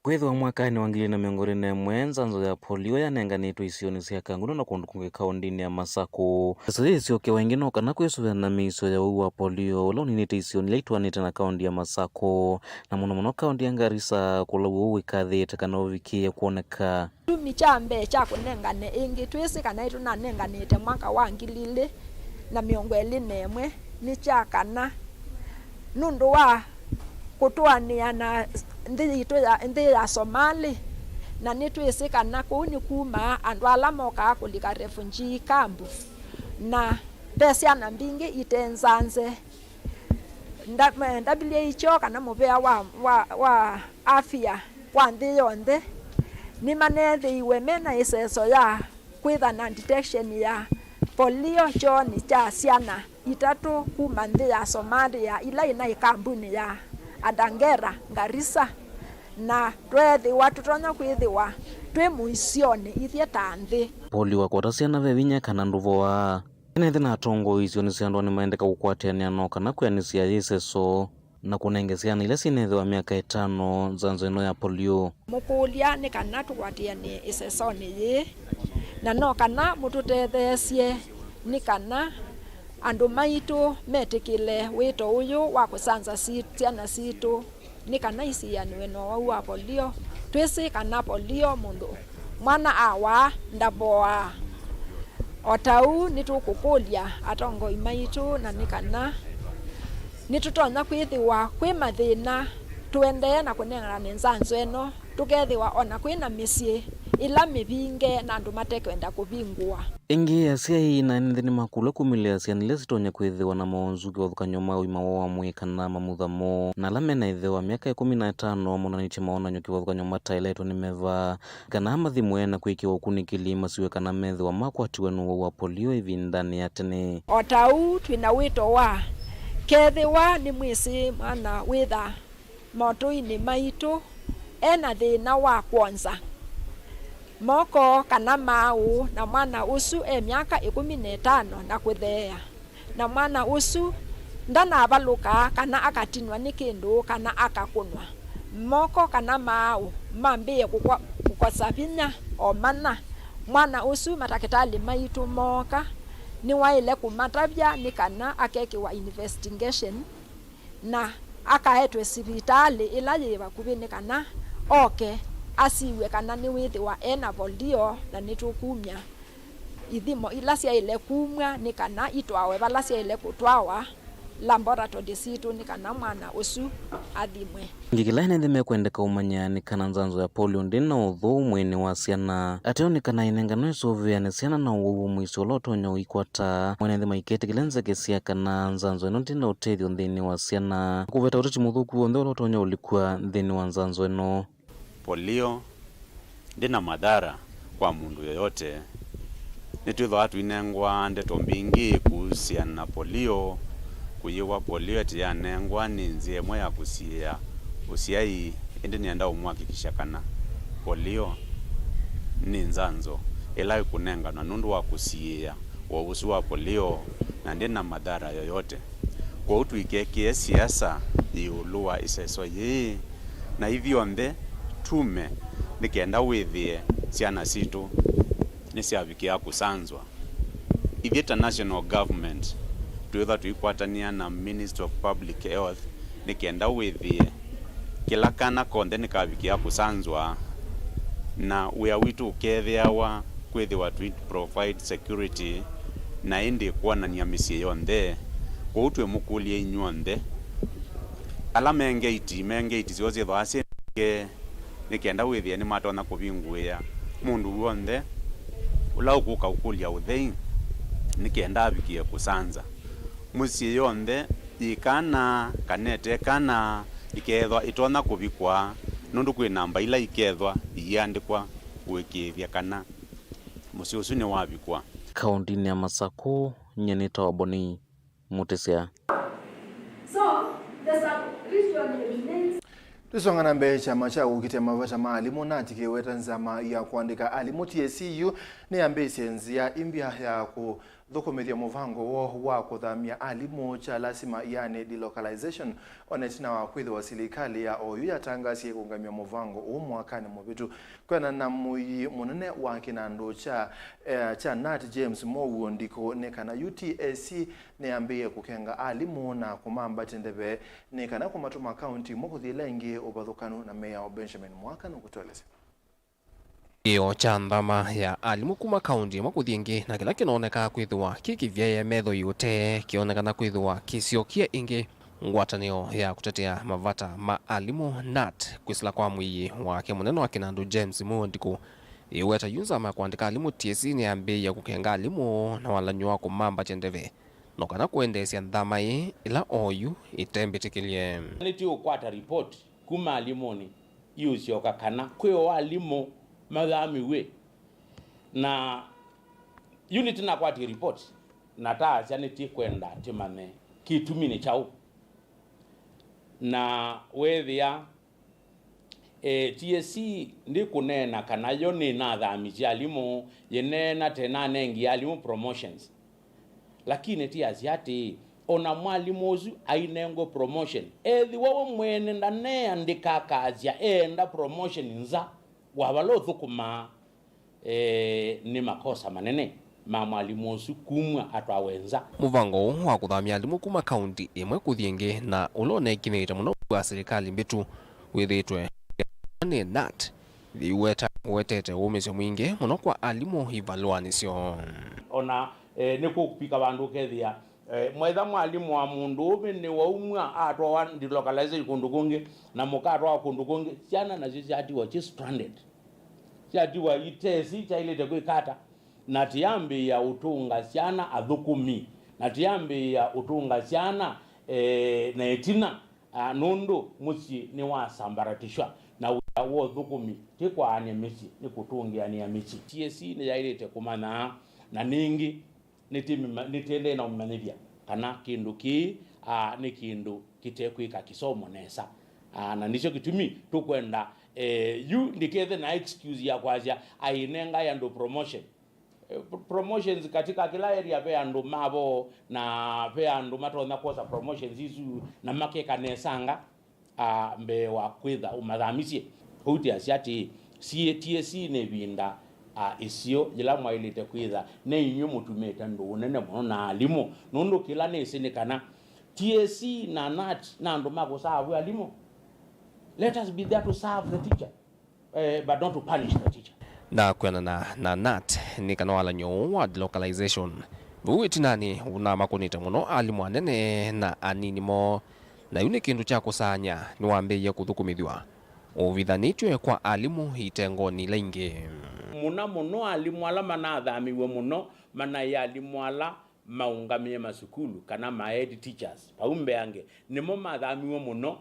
Kwĩthĩwa mwakanĩ wa ngili ilĩ na mĩongo ĩlĩ na ĩmwe, nzanzo ya polio yanenganĩtwe isionĩ sya Kangundo na kũndũ kũngĩ kaũndĩnĩ ya Masakũ. Ĩseso yĩĩ ĩsyokewa ĩngĩ no kana kwĩsũvĩa na mĩisyo ya ũwau wa polio ũla ũninĩte isionĩ ila itwaanĩte na kaũndĩ ya Masakũ, na mũno mũno kaũndĩ ya Garissa, kũla ũwau wĩkathĩĩte kana ũvikĩĩe kwoneka. Kĩtumi kya mbee kya kũnengane ĩngĩ, twĩsĩ kana ĩtũnanenganĩte mwaka wa ngili ilĩ na mĩongo ĩlĩ na ĩmwe, nĩ kya kana nũndũ wa kũtũanĩa na nthĩ yitũ ya, nthĩ ya Somalia, na nĩtwĩsĩ kana kũu nĩkumaa andũ ala mokaa kũlika refugee camp, na ve syana mbingĩ ite nzanze. Nda-, me-, W H O kana mũvea wa, wa, wa afya wa nthĩ yonthe nĩmaneethĩiwe mena ĩseso ya kwĩtha na detection ya polio kyoonĩ kya syana itatũ kuma nthĩ ya Somalia ila ina ĩkambunĩ ya Adangera, Garissa, na tweethĩwa tũtonya kwĩthĩwa twĩ mũisyonĩ ithyĩ ta nthĩ. Polio wakwata syana ve vinya kana ndũvoaa. Ene nthĩ na atongoi isionĩ sya ndũa nĩmaendeka kũkwatĩanĩa no kana kwĩanĩsya ĩseso na kũnenge syana ila syĩnethĩwa myaka ĩtano nzanzo ĩno ya polio. Mũkũlya nĩ kana tũkwatĩanĩe ĩsesonĩ yĩĩ, na no kana mũtũtetheesye nĩ kana andũ maitũ metĩkĩle wĩto ũyũ wa kũsanza si-, syana sitũ, nĩ kana isianĩwe na ũwau wa polio. Twĩsĩ kana polio mũndũ mwana awaa ndavoaa. O ta ũu, nĩtũkũkũlya atongoi maitũ na nĩ kana nĩtũtonya kwĩthĩwa kwĩ mathĩna tũendee na kũnengane nzanzo ĩno Tũkethĩwa o na kwĩ na mĩsyĩ ĩla mĩvinge na andũ matekwenda kũvingũa. Ĩngĩ, asyai na ene nthĩ nĩmakũlw'a kumĩlĩĩla syana ila sitonya kwĩthĩwa na mawonzu kĩvathũkany'o ma ũima woo wa mwĩĩ kana mamutha moo, na ala me na ĩtheo wa myaka ĩkũmi na ĩtano monanĩtye mawonany'o kĩvathũkany'o mataĩletwe nĩ meva kana mathimwe na kwĩkĩwa ũkunĩkĩli masiw'e kana methĩwa makwatiwe nĩ ũwau wa polio ĩvindanĩ ya tene. O ta ũu twĩ na wĩto wa, kethĩwa nĩmwĩsĩ mwana wĩtha motũinĩ maitũ e na thĩna wa kwonza moko kana maaũ, na mwana ũsu e myaka ĩkũmi na ĩtano na kũtheea, na mwana ũsu ndanavalũka kana akatinwa nĩ kĩndũ kana akakũnwa, moko kana maaũ mambĩĩe kũkwa-, kũkosa vinya, o mana mwana ũsu matakĩtalĩ maitũ mooka, nĩwaĩle kũmatavya nĩ kana akekĩwa investigation na akaetwe sivitalĩ ĩla yĩ vakuvĩ nĩ kana oke asiw'e kana nĩwĩthĩwa e na polio, na nĩtũkumya ithimo ila syaĩle kumw'a nĩ kana itwawe vala syaĩle kũtwawa, laboratory sitũ, nĩ kana mwana ũsu athimwe. Ĩngĩ, kĩla ene nthĩ mekwendeka ũmanya nĩ kana nzanzo ya polio ndĩ na ũthũu mwĩĩnĩ wa syana. Ateo nĩ kana ĩnengano ĩsũvĩane syana na ũwau wa mũisyo ũla ũtonya ũikwata. Mwene nthĩ maiketĩkĩla nzeke sya kana nzanzo ĩno ndĩ na ũtethyo nthĩnĩ wa syana, kũveta ũteti mũthũku w'onthe ũla ũtonya ũlikw'a nthĩnĩ wa nzanzo ĩno. Polio ndĩ na madhara kwa mũndũ yoyote. Nĩtwĩthĩawa tũinengwa ndeto mbingĩ kũhusiana na polio, kũyĩwa polio ĩtĩ yanengwa nĩ nzĩa ĩmwe ya kũsiĩĩa ũsyai, ĩndĩ nĩenda ũmũhakikisha kana polio nĩ nzanzo ĩla ĩkũnenganwa nũndũ wa kũsiĩĩa ũwau ũsu wa polio, na ndĩ na madhara yoyote. Kwoou tũikekĩe siasa ĩũlũ wa ĩseso yĩĩ, na ithyonthe tume nĩ kenda wĩthĩe syana sitũ nĩsyavikĩa kũsanzwa. Ithyĩ ta national government twĩthwa tũikwatanĩa na Ministry of Public Health nĩ kenda wĩthĩe kĩla kana konthe nĩkavikĩa kũsanzwa, na wĩa witũ ũkethĩawa kwĩthĩwa tũi provide security na ĩndĩ kwonany'a mĩsyĩ yonthe. Kwoou twĩmũkũlya inyw'onthe ala me ngeiti, me ngeiti syoo syĩthĩawa syĩ nge, nĩ kenda wĩthĩe nĩmatonya kũvingũĩa mũndũ w'onthe ũla ũkũka ũkũlya ũthei nĩ kenda avikĩe kũsanza. Mũsyĩ yonthe yĩ kana kana ĩte kana ikeethwa itonya kũvikwa, nũndũ kwĩ namba ila ikeethwa iiandĩkwa kũĩkĩĩthya kana mũsyĩ ũsu nĩwavikwa. Kaũntĩnĩ ya Masakũ, nyie nĩtawa Boni Mũtĩsya. So, the sub-region remains. Tũsonga na mbee, kyama kya kũkitĩa mavata ma alimũ, nat, kĩweta nzama ya kũandĩka alimũ, T S C U, nĩyambĩĩsye nzĩa imbya ya kũthũkũmĩthya mũvango woo wa kũthamya alimũ kya lasima, yani delocalization, o na ĩtina wa kwĩthĩwa silikalĩ ya oyu yatangasie kũngamya mũvango ũũ mwakanĩ mũvĩtu. Kwĩanana na mũii mũnene wa kĩnandũ kya, eh, kya nat, James Mowuo Ndikũ, nĩ kana yu T S C nĩyambĩĩe kũkenga alimũ na kũmambatya ndeve nĩ kana kũmatũma kaũnti ĩmwe kũthi ĩla ĩngĩ ũvathũkanu, na Meya wa Benjamin Mwaka nũkũtũelesya. Kĩo kya nthama ya alimũ kuma kaũnti ĩmwe kũthi ĩngĩ, na kĩla kĩnonekaa kwĩthĩwa kĩ kĩvyaĩe metho ĩ ũtee, kĩonekana kwĩthĩwa kĩsyokie ĩngĩ. Ngwatanĩo ya kũtetea mavata ma alimũ, nat, kwĩsĩla kwa mũii wake mũnene wa kĩnandũ James Mowuo Ndikũ, ĩweta yu nzama ya kũandĩka alimũ T S C nĩyambĩĩe kũkenga alimũ na walany'o wa kũmambatya ndeve, no kana kũendeesya nthama ĩĩ ĩla oyu ĩtembĩtĩkĩlye. Nĩtũũkwata report kuma alimũnĩ iũsyoka kana kwĩ o alimũ mathamiw'e. Na yu nĩtũnakwatie report, na taasya nĩtũkwenda tũmanye kĩtumi nĩ kyaũ. Na weethĩa, e, T S C ndĩkũneena kana yo nĩnathamisye alimũ, yĩneena tenanengie alimũ promotions. Lakini tiasya atĩĩ, o na mwalimũ ũsu ainengwe promotion, ethĩwa we mwene ndaneandĩka akasya eenda promotion nza wa vala ũthũkũmaa, e, nĩ makosa manene ma mwalimũ ũsu kumw'a atwawe nza. Mũvango ũũ wa kũthamya alimũ kuma kaũnti ĩmwe kũthi ĩngĩ na ũla ũnekinĩte mũno wa silikalĩ mbĩtu wĩthĩĩtwe nĩ nat, ĩweta ũetete ũũmĩsyo mwingĩ mũno kwa alimũ ivalũanĩ syoo. O na, e, nĩkũvika vandũ ũkethĩa Eh, mwaitha mwalimũ wa mũndũ ũmwe nĩwaumw'a atwawa delocalization kũndũ kũngĩ, na mũka atwawa kũndũ kũngĩ, syana nasyo syatiwa syĩ stranded. Syatiwa itesi kyaĩlĩte kwĩka ata, na tĩambĩĩa ũtũnga syana athũkũmi, na tĩambĩĩa ũtũnga syana, eh, na ĩtina, ah, nũndũ mũsyĩ nĩwasambaratiswa, na wĩa wa ũthũkũmi ti kwaany'a mĩsyĩ, nĩ kũtũngĩanĩa mĩsyĩ. T S C nĩyaĩlĩte kũmanya, na ningĩ nĩtĩmĩma-, nĩtĩendee na ũmanyĩthya kana kĩndũ kĩĩ, ah, nĩ kĩndũ kĩtekwĩka kĩsomo nesa. Ah, na nĩkyo kĩtumi tũkwenda, eh, yu ndikethe na excuse ya kwasya ainengai andũ promotion. Eh, pr-, promotions katika kila area ve andũ mavo, na ve andũ matonya kwosa promotions isu na makeka nesanga, ah, mbee wa kwĩtha ũmathamisye. Kwoou tĩasya atĩĩ, T S C nĩ ĩvinda, ah, ĩseo yĩla mwaĩlĩte kwĩtha ne inyw'ĩ mũtumĩte ndũũ nene mũno na alimũ, nũndũ kĩla nĩsĩ nĩ kana T S C na nat na andũ ma kũsaavw'a alimũ. Let us be there to serve the teacher, eh, but not to punish the teacher. Na kwĩanana na nat, nĩ kana walany'o ũũ wa delocalization vau ĩtinanĩ ũnamakũnĩte mũno alimũ anene na anini moo, na yu nĩ kĩndũ kya kũsaany'a nĩwambĩĩie kũthũkũmĩthw'a ũvithanĩtw'e kwa alimũ itengonĩ ila ingĩ. Mũno mũno alimũ ala manathamiw'e mũno manaĩ alimũ ala maũngamĩe masukulu, kana ma head teachers, vau mbeange, nĩmo mathamiw'e mũno.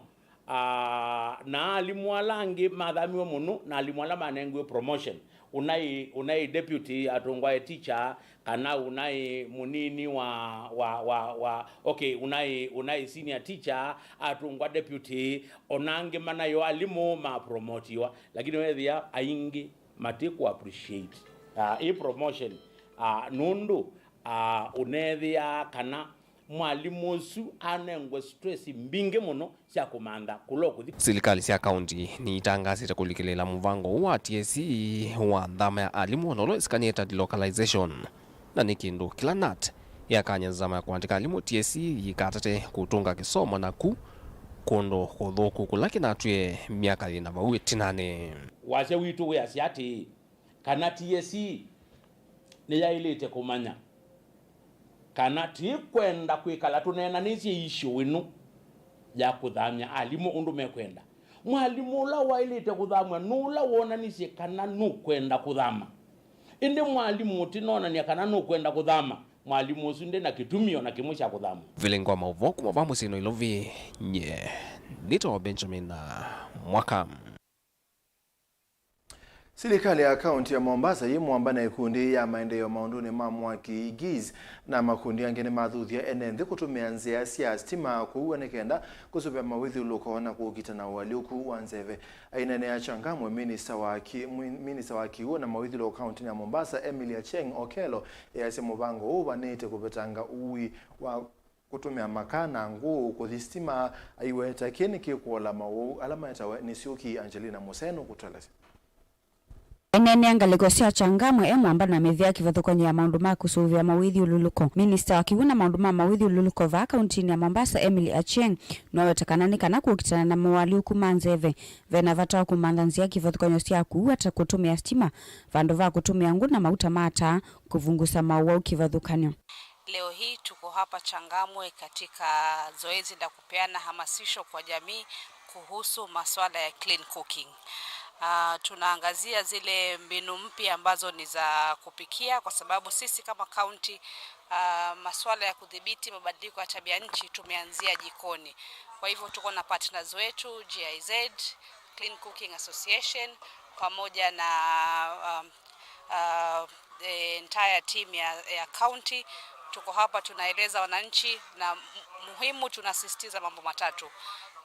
Ah, na alimũ ala angĩ mathamiw'e mũno, na alimũ ala manengiwe promotion, ũnaĩ, ũnaĩ deputy atũngwa e teacher, kana ũnaĩ mũnini wa, wa, wa, wa, okay, ũnaĩ, ũnaĩ senior teacher atũngwa deputy, ona angĩ manaĩ o alimũ mapromotiwa, lakini wethĩa aingĩ mati kũ appreciate, ah, ĩ promotion, ah, nũndũ, ah, ũneethĩaa kana mwalimũ ũsu anengwe stress mbingĩ mũno sya kũmantha kũla ũkũthi. Silikalĩ sya kaunti niitangaasĩte kũlikĩlĩĩla mũvango ũũ wa T S C wa nzama ya alimũ, na ũla wĩsĩkanĩe ta delocalization. Na nĩ kĩndũ kĩla nat yakany'a nzama ya kũandĩka alimũ T S C yĩkatate kũtũnga kĩsomo naku kũndũ kũthũku kũla kĩnatwĩe myaka yĩna vau ĩtinanĩ. Wasya witũ wĩasya atĩĩ, kana T S C nĩyaĩlĩte kũmanya kana tĩkwenda kwĩkala tũneenanĩsye issue ĩno ya kũthamya alimũ ũndũ mekwenda. Mwalimũ ũla waĩlĩte kũthamw'a nũla wonanisye kana nũkwenda kũthama. Ĩndĩ mwalimũ ũtĩnonany'a kana nũkwenda kũthama, mwalimũ ũsu ndĩ na kĩtumi o na kĩmwe kya kũthamw'a. Vilingwa maũvoo kuma va mũsyĩ Nairobi, nye nĩtawa Benjamin Mwaka. Silikalĩ ya kaunti ya Mombasa yĩ mũamba na ikundi ya maendeeo maũndũnĩ ma mwaki, GIZ, na makundi angĩ nĩmathuthya ene nthĩ kũtũmĩa nzĩa sya sitima kũua nĩ kenda kũsũvĩa mawĩthyũlũlũko na kũkita na ũalyũku wa nzeve. Aineenea Changamwe, minista wa ki-, mwi-, minista wa kĩw'ũ na mawĩthyũlũlũko kauntinĩ ya Mombasa, Emily Achieng' Okello, easya mũvango ũũ ũvanĩte kũvetanga ũui wa kũtũmĩa makaa na ngũũ kũthi sitima, aiweta kĩĩ nĩkĩkũola mawau ala metawe nĩ syũki. Angelina Mũsee nũkũtũelesya. Aineenea ngalĩko sya Changamwe e mũamba na mĩvĩa kĩvathũkany'o ya maũndũ ma kũsũvĩa mawĩthyũlũlũko, minista wa kĩw'ũ na maũndũ ma mawĩthyũlũlũko vaa kauntinĩ ya Mombasa, Emily Achieng', nĩwaweta kana nĩ kana kũkitana na moalyũku ma nzeve, ve na vata wa kũmantha nzĩa kĩvathũkany'o sya kũua ta kũtũmĩa sitima vandũ va kũtũmĩa ngũ na mauta ma taa kũvungusa mawau kĩvathũkany'o. Leo hii tuko hapa Changamwe katika zoezi la kupeana hamasisho kwa jamii kuhusu masuala ya clean cooking. Ah, tunaangazia zile mbinu mpya ambazo ni za kupikia, kwa sababu sisi kama kaunti, ah, masuala ya kudhibiti mabadiliko ya tabia nchi tumeanzia jikoni. Kwa hivyo tuko na partners wetu, G I Z, Clean Cooking Association, pamoja na, um, uh, the entire team ya, ya county. Tuko hapa tunaeleza wananchi, na mu-, muhimu tunasisitiza mambo matatu.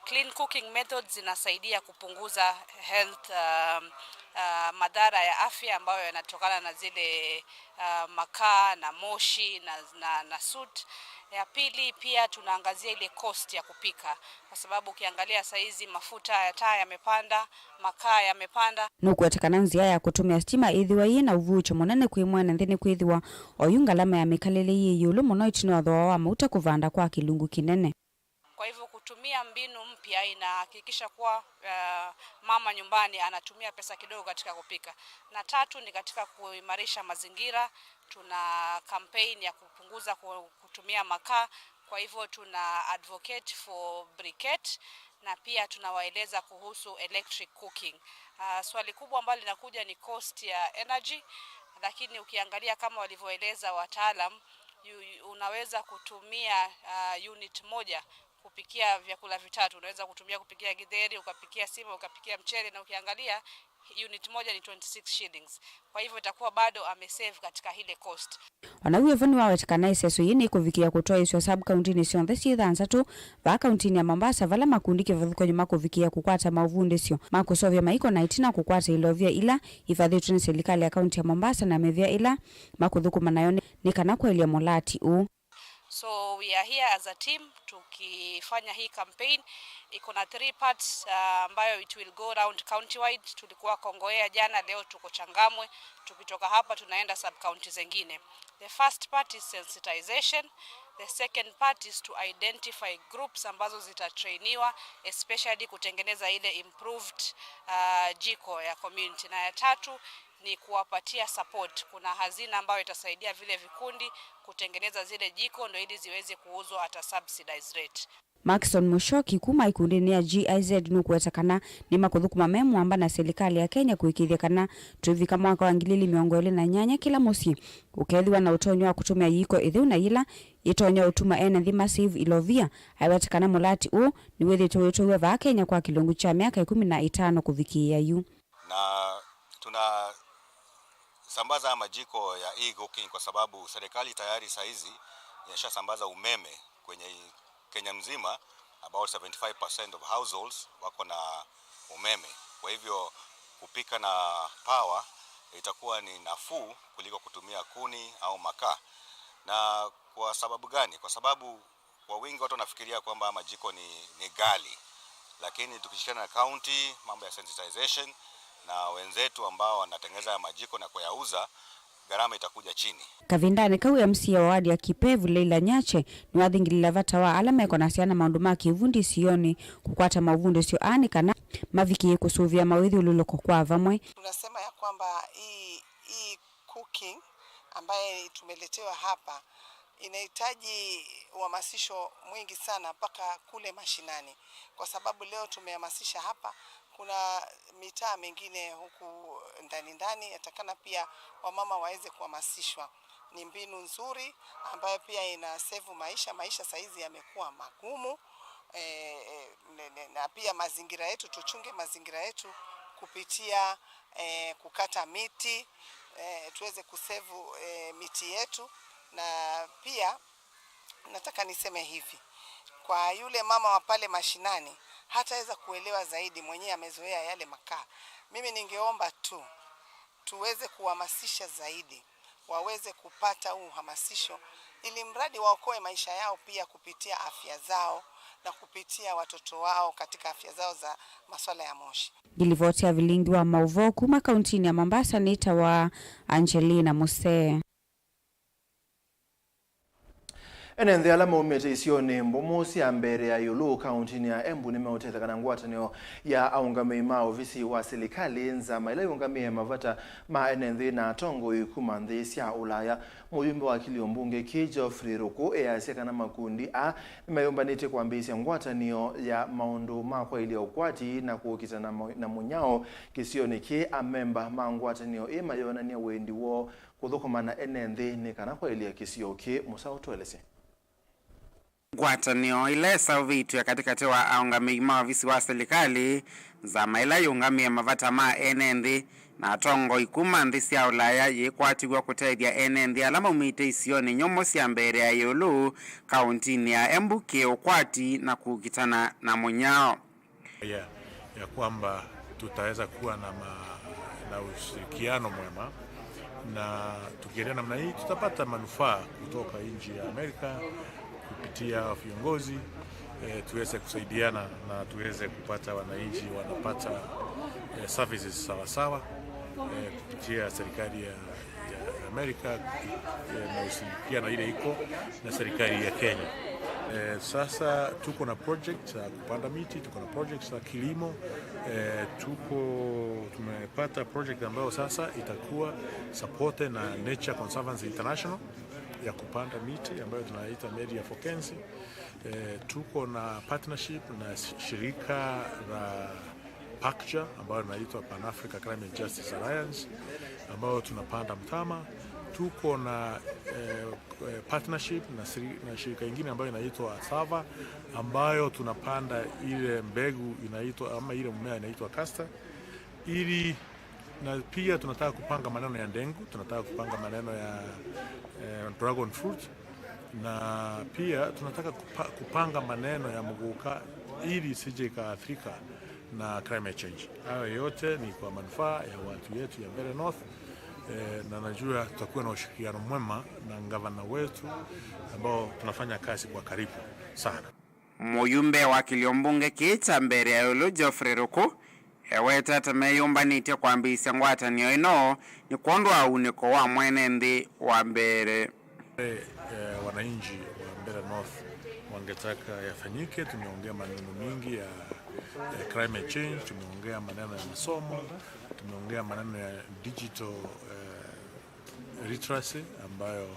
Clean cooking methods zinasaidia kupunguza health, um, uh, madhara ya afya ambayo yanatokana na zile, uh, makaa na moshi na, na, na soot. Ya pili, pia tunaangazia ile cost ya kupika, kwa sababu ukiangalia saizi mafuta ya taa yamepanda, makaa yamepanda. Nũkũweta kana nzĩa ya kũtũmĩa sitima ĩthĩwa yĩ na ũvuũkyo mũnene kwĩ mwene nthĩ nĩkwĩthĩwa oyu ngalama ya mĩkalĩle yĩ ĩũlũ mũno ĩtina wa thooa wa mauta kũvanda kwa kĩlungu kĩnene. Kwa hivyo kutumia mbinu mpya inahakikisha kuwa, eh, mama nyumbani anatumia pesa kidogo katika kupika. Na tatu ni katika kuimarisha mazingira, tuna campaign ya kupunguza ku-, kutumia makaa. Kwa hivyo tuna advocate for briquette na pia tunawaeleza kuhusu electric cooking. Ah, swali kubwa ambalo linakuja ni cost ya energy, lakini ukiangalia kama walivyoeleza wataalam, yu-, yu-, unaweza kutumia, ah, unit moja kupikia vyakula vitatu. Unaweza kutumia kupikia githeri, ukapikia sima, ukapikia mchele, na ukiangalia unit moja ni twenty six shillings. Kwa hivyo itakuwa bado amesave katika ile cost. O na w'o vo nĩwaweta kana ĩseso yĩĩ nĩkũvikĩĩa kũtwaĩĩsw'a sub-kauntinĩ syonthe syĩ thanthatũ vaa kauntinĩ ya Mombasa, vala makundi kĩvathũkany'o makũvikĩĩa kũkwata maũvundĩsyo ma kũseũvya maiko na ĩtina kũkwata ilovia ila ivathĩtw'e nĩ silikalĩ ya kaunti ya Mombasa na mĩvĩa ĩla makũthũkũma nayo nĩ, nĩ kana kwaĩlya mũlati ũũ. So we are here as a team tukifanya hii campaign. Iko na three parts, uh, ambayo it will go round county-wide. Tulikuwa Kongowea jana, leo tuko Changamwe. Tukitoka hapa tunaenda sub-county zengine. The first part is sensitization. The second part is to identify groups ambazo zitatrainiwa, especially kutengeneza ile improved, uh, jiko ya community. Na ya tatu ni kuwapatia support. Kuna hazina ambayo itasaidia vile vikundi kutengeneza zile jiko ndo ili ziweze kuuzwa at a subsidized rate. Maxon Mushoki kuma ikundinĩ ya G I Z nũkũweta kana nĩmakũthũkũma me mũamba na silikalĩ ya Kenya kũĩkĩĩthya kana twĩvika mwaka wa ngili ili mĩongo ĩlĩ na nyanya kĩla mũsyĩ ũkethĩwa na ũtonyi wa kũtũmĩa yiko ĩtheu na yĩla yĩtonya ũtuma ene nthĩ ma save ilovia. Aiweta kana mũlati ũũ nĩwĩthĩĩtwe wĩtwaiwe vaa Kenya kwa kĩlungu kya myaka ĩkũmi na ĩtano kũvikĩĩa yu. Na tunasambaza majiko ya e-cooking kwa sababu serikali tayari saizi inashasambaza umeme kwenye Kenya mzima. About seventy-five percent of households wako na umeme. Kwa hivyo kupika na power itakuwa ni nafuu kuliko kutumia kuni au makaa. Na kwa sababu gani? Kwa sababu kwa wingi watu wanafikiria kwamba majiko ni, ni ghali, lakini tukishirikiana na county, mambo ya sensitization na wenzetu ambao wanatengeneza ya majiko na kuyauza, gharama itakuja chini. Kavindanĩ kau, M C A wa ward ya Kipevu, Leila Nyache, nĩwathingĩlĩle vata wa ala mekonasya na maũndũ ma kĩvundi isionĩ kũkwata maũvundĩsyo aa nĩ kana mavikĩe kũsũvĩa mawĩthyũlũlũko kwa vamwe. Tunasema ya kwamba hii, hii cooking ambaye tumeletewa hapa inahitaji uhamasisho mwingi sana mpaka kule mashinani, kwa sababu leo tumehamasisha hapa, kuna mitaa mingine huku ndani ndani, yatakana pia wamama waweze kuhamasishwa. Ni mbinu nzuri ambayo pia ina save maisha. Maisha saizi yamekuwa magumu, eh, eh, ne- ne- na pia mazingira yetu, tuchunge mazingira yetu kupitia eh, kukata miti, eh, tuweze kusevu, eh, miti yetu. Na pia nataka niseme hivi, kwa yule mama wa pale mashinani, hataweza kuelewa zaidi, mwenyewe amezoea yale makaa. Mimi ningeomba tu tuweze kuhamasisha zaidi, waweze kupata huu uhamasisho, ili mradi waokoe maisha yao pia kupitia afya zao na kupitia watoto wao katika afya zao za masuala ya moshi. Ngilivoti ya vilingi wa maũvoo kuma kauntinĩ ya Mombasa nĩtawa Angelina Musee. Ene nthĩ ala maumĩte isionĩ mbũmũ sya mbee ya ĩũlũ kauntinĩ ya Embu nĩmeũtetheka na ngwatanĩo ya aũngamĩi ma ovisi wa silikalĩ, nzama ĩla yĩũngamĩe mavata ma ene nthĩ na atongoi kuma nthĩ sya Ũlaya. Mũyumbe wa kĩlio mbunge kĩĩ Geoffrey Ruku easya kana makundi aa nĩmeyũmbanĩtye kwambĩĩsya ngwatanĩo ya maũndũ ma kwaĩlya ũkwati na kũkita na mo- na mũnyao kĩsionĩ kĩĩ. Amemba ma ngwatanĩo ĩĩ mayonany'a wendi woo kũthũkũma na ene nthĩ nĩ kana kwaĩlya kĩsio kĩĩ. Mũsa ũtũelesye. Ngwatanĩo ĩla ĩseũvĩtw'e katĩkatĩ wa aũngamĩi ma ovisi wa silikalĩ, nzama ĩla yĩũngamĩe mavata ma ene nthĩ, na atongoi kuma nthĩ sya Ũlaya yĩkwatĩw'a kũtethya ene nthĩ ala maumĩte isionĩ nyũmũ sya mbee ya ĩũlũ kauntinĩ ya Embu kĩ-ũkwati na kũkitana na mũnyao. Ya, ya kwamba tutaweza kuwa na ma- na ushirikiano mwema, na tukiendelea namna hii tutapata manufaa kutoka nchi ya Amerika kupitia viongozi, eh, tuweze kusaidiana na tuweze kupata wananchi wanapata, eh, services sawasawa, eh, kupitia serikali ya, ya Amerika, eh, na ushirikiano ile iko na serikali ya Kenya. Eh, sasa tuko na project za kupanda miti, tuko na project za kilimo, eh, tuko tumepata project ambayo sasa itakuwa supported na Nature Conservancy International. ya kupanda miti ambayo tunaita Media for Kenzi. Eh, tuko na partnership na shi-, shirika la PACCA ambayo inaitwa Pan Africa Climate Justice Alliance, ambayo tunapanda mtama. Tuko na, eh, eh, partnership na siri-, na shirika ingine ambayo inaitwa Sava, ambayo tunapanda ile mbegu inaitwa, ama ile mmea inaitwa castor, ili, na pia tunataka kupanga maneno ya ndengu, tunataka kupanga maneno ya, eh, dragon fruit, na pia tunataka kupa-, kupanga maneno ya muguka ili isije ikaathirika na climate change. Hayo yote ni kwa manufaa ya watu yetu ya Mbeere North, eh, na najua tutakuwa na ushirikiano mwema na gavana wetu ambao tunafanya kazi kwa karibu sana. Mũyumbe wa kĩlio mbunge kĩĩ kya Mbeere ya ĩũlũ, Geoffrey Ruku, ewetete meyũmbanĩtye kwambĩĩsya ngwatanĩo ĩno nĩ kwondũ wa unĩko wa mwene nthĩ wa Mbeere. Eh, wananchi wa Mbeere North wangetaka yafanyike. Tumeongea maneno mingi ya, ya climate change, tumeongea maneno ya masomo, tumeongea maneno ya digital, eh, literacy ambayo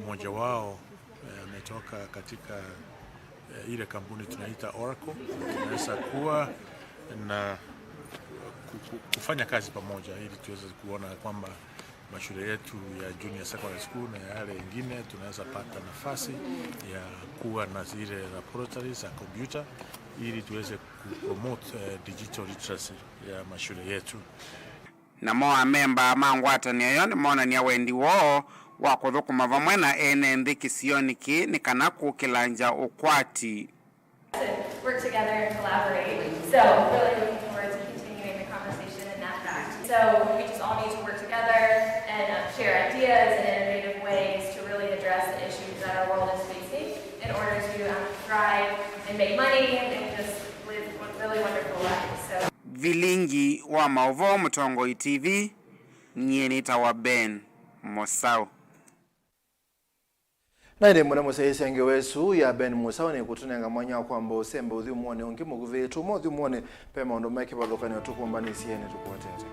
mmoja wao, eh, ametoka katika, eh, ile kampuni tunaita Oracle. Tunaweza kuwa na ku-, ku-, kufanya kazi pamoja ili tuweze kuona kwamba mashule yetu ya junior secondary school na yale mengine tunaweza pata nafasi ya kuwa na zile laboratories za kompyuta ili tuweze ku-, promote, eh, digital literacy ya mashule yetu. Namo amemba ma ngwatanĩo ĩyo nĩmonany'a wendi woo wa kũthũkũma vamwe na ene nthĩ kĩsionĩ kĩĩ nĩ kana kũkĩlangya ũkwati. Work together and collaborate. So, really looking forward to continuing the conversation in that fact. So, we just all need to work together and, um, share ideas and innovative ways to really address the issues that our world is facing in order to, um, thrive and make money and just live really wonderful lives. So, Vilingi wa maũvoo, Mũtongoi T V, nyie nĩtawa Ben Mũsaũ. Na ĩndĩ mũno mũsyaĩĩsya ngewa ĩsu ya Ben Mũsaũ nĩ kũtũnenga mwanya wa kwamba ũsembe ũthyũmũonĩ ũngĩ mũkuvĩ. Tuma ũthyũmũonĩ, ve maũndũ me kĩvathũkany'o tũkũmbanĩsye nĩ tũkwatete.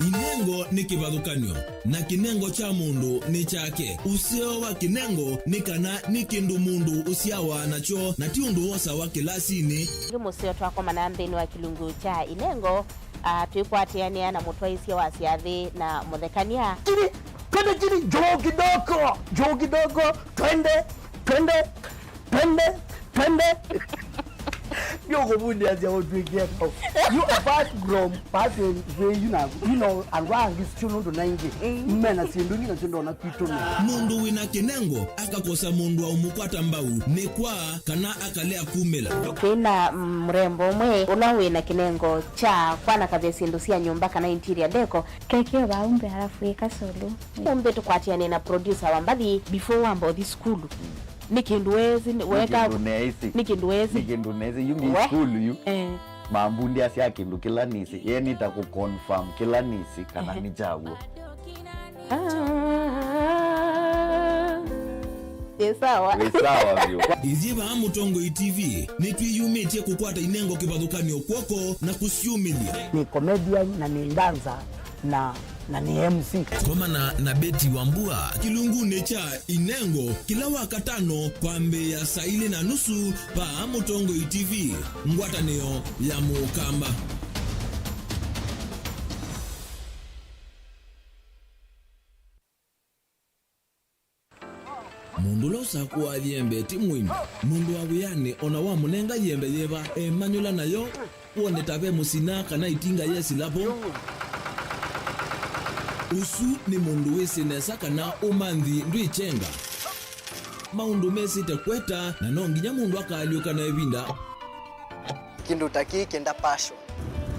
Inengo nĩ kĩvathũkany'o, na kĩnengo kya mũndũ nĩ kyake. Ũseo wa kĩnengo nĩ kana nĩ kĩndũ mũndũ ũsyawa nakyo, na ti ũndũ wosawa kĩlasinĩ. Ĩngĩ mũseo twakomana nthĩnĩ wa kĩlungu kya inengo, a, twĩkwatĩanĩa na mũtwaĩsya wa syathĩ na mũthekany'a. Chini, twende chini, juu kidogo, juu kidogo, twende, twende, twende, twende. Nĩ ũkũvundĩasya ũtwĩkĩe kau. You apart from passing the, you know, you know, andũ angĩ sio nũndũ na ingĩ. Mm. Mena syĩndũ ingĩ nasyo ndona kwitũ nĩ. Mũndũ wĩna kĩnengo akakosa mũndũ wa ũmũkwata mbau nĩ kwa kana akalea kumĩla. Twĩna, mm, mũrembo ũmwe ũla wĩna kĩnengo kya kwanakavya syĩndũ sya nyũmba kana interior decor. Keke vau mbee alafu ĩka solo. Ũmbĩ tũkwatĩane na producer wa mbathi before wamba ũthi sukulu. Nĩ kĩndũ weesĩ, nĩ weka, kĩndũ neesĩ. Nĩ kĩndũ weesĩ. Nĩ kĩndũ neesĩ, yu nĩ we sukulu yu. Eh. Mambundĩasya kĩndũ kĩla nĩsĩ, ye nĩ ta kũ confirm kĩla nĩsĩ kana, ehe, nĩ kyaw'o. Ah. Ĩ sawa. Wĩ sawa vyũ. Ithyĩ vaa Mũtongoi T V nĩtwĩyumĩtye kũkwata inengo kĩvathũkany'o kw'oko na kũsyumĩlya. Nĩ comedian na nĩ dancer na, na nĩ M C. Komana na Betty Wambua kĩlungunĩ kya Inengo kĩla Wakatano kwambĩĩa saa ilĩ na nusu vaa Mũtongoi T V, ngwatanĩo ya Mũkamba. Mũndũ ũla ũsakũaa yembe ti mũini. Mũndũ wa wĩanĩ o na wamũnenga yembe yĩva, emanyũla nayo, wone ta ve mũsina kana ĩtinga yesĩla vo. Ũsu nĩ mũndũ wĩsĩ nesa kana ũmanthi ndwĩkyenga. Maũndũ mesĩte kweta, na no nginya mũndũ akaalyũka na ĩvinda. Kĩndũ ta kĩĩ kĩenda passion.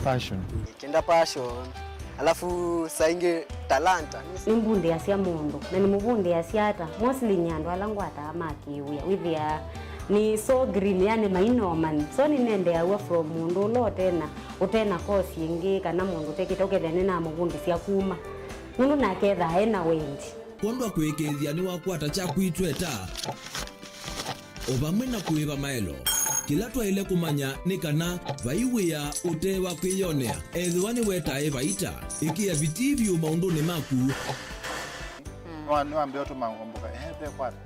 Passion. Kĩenda passion. Alafu saa ingĩ talanta. Nĩmbundĩasya mũndũ, na nĩmũvundĩasya ata? Mostly nĩ andũ ala ngwataa ma kĩwĩa. Wĩthĩaa nĩ so green, yani maina ũmanyi. So nĩnendeeaw'a from mũndũ ũla ũtena, ũtena course ĩngĩ, kana mũndũ ũtekĩte, ũkethĩa nĩnamũvundĩsya kuma. Nũndũ nake ethaa ena wendi. Kwondũ wa kũĩkĩĩthya nĩwakwata kyaku itweta. O vamwe na kũĩva maelo. Kĩla twaĩle kũmanya nĩ kana vai wĩa ũte wa kwĩyonea. Ethĩwa nĩwetae vaita, ĩkĩa vitii vyũ maũndũnĩ maku. Nĩwa- nĩwambĩĩa ũtũma ngomboka ehe ve kwata.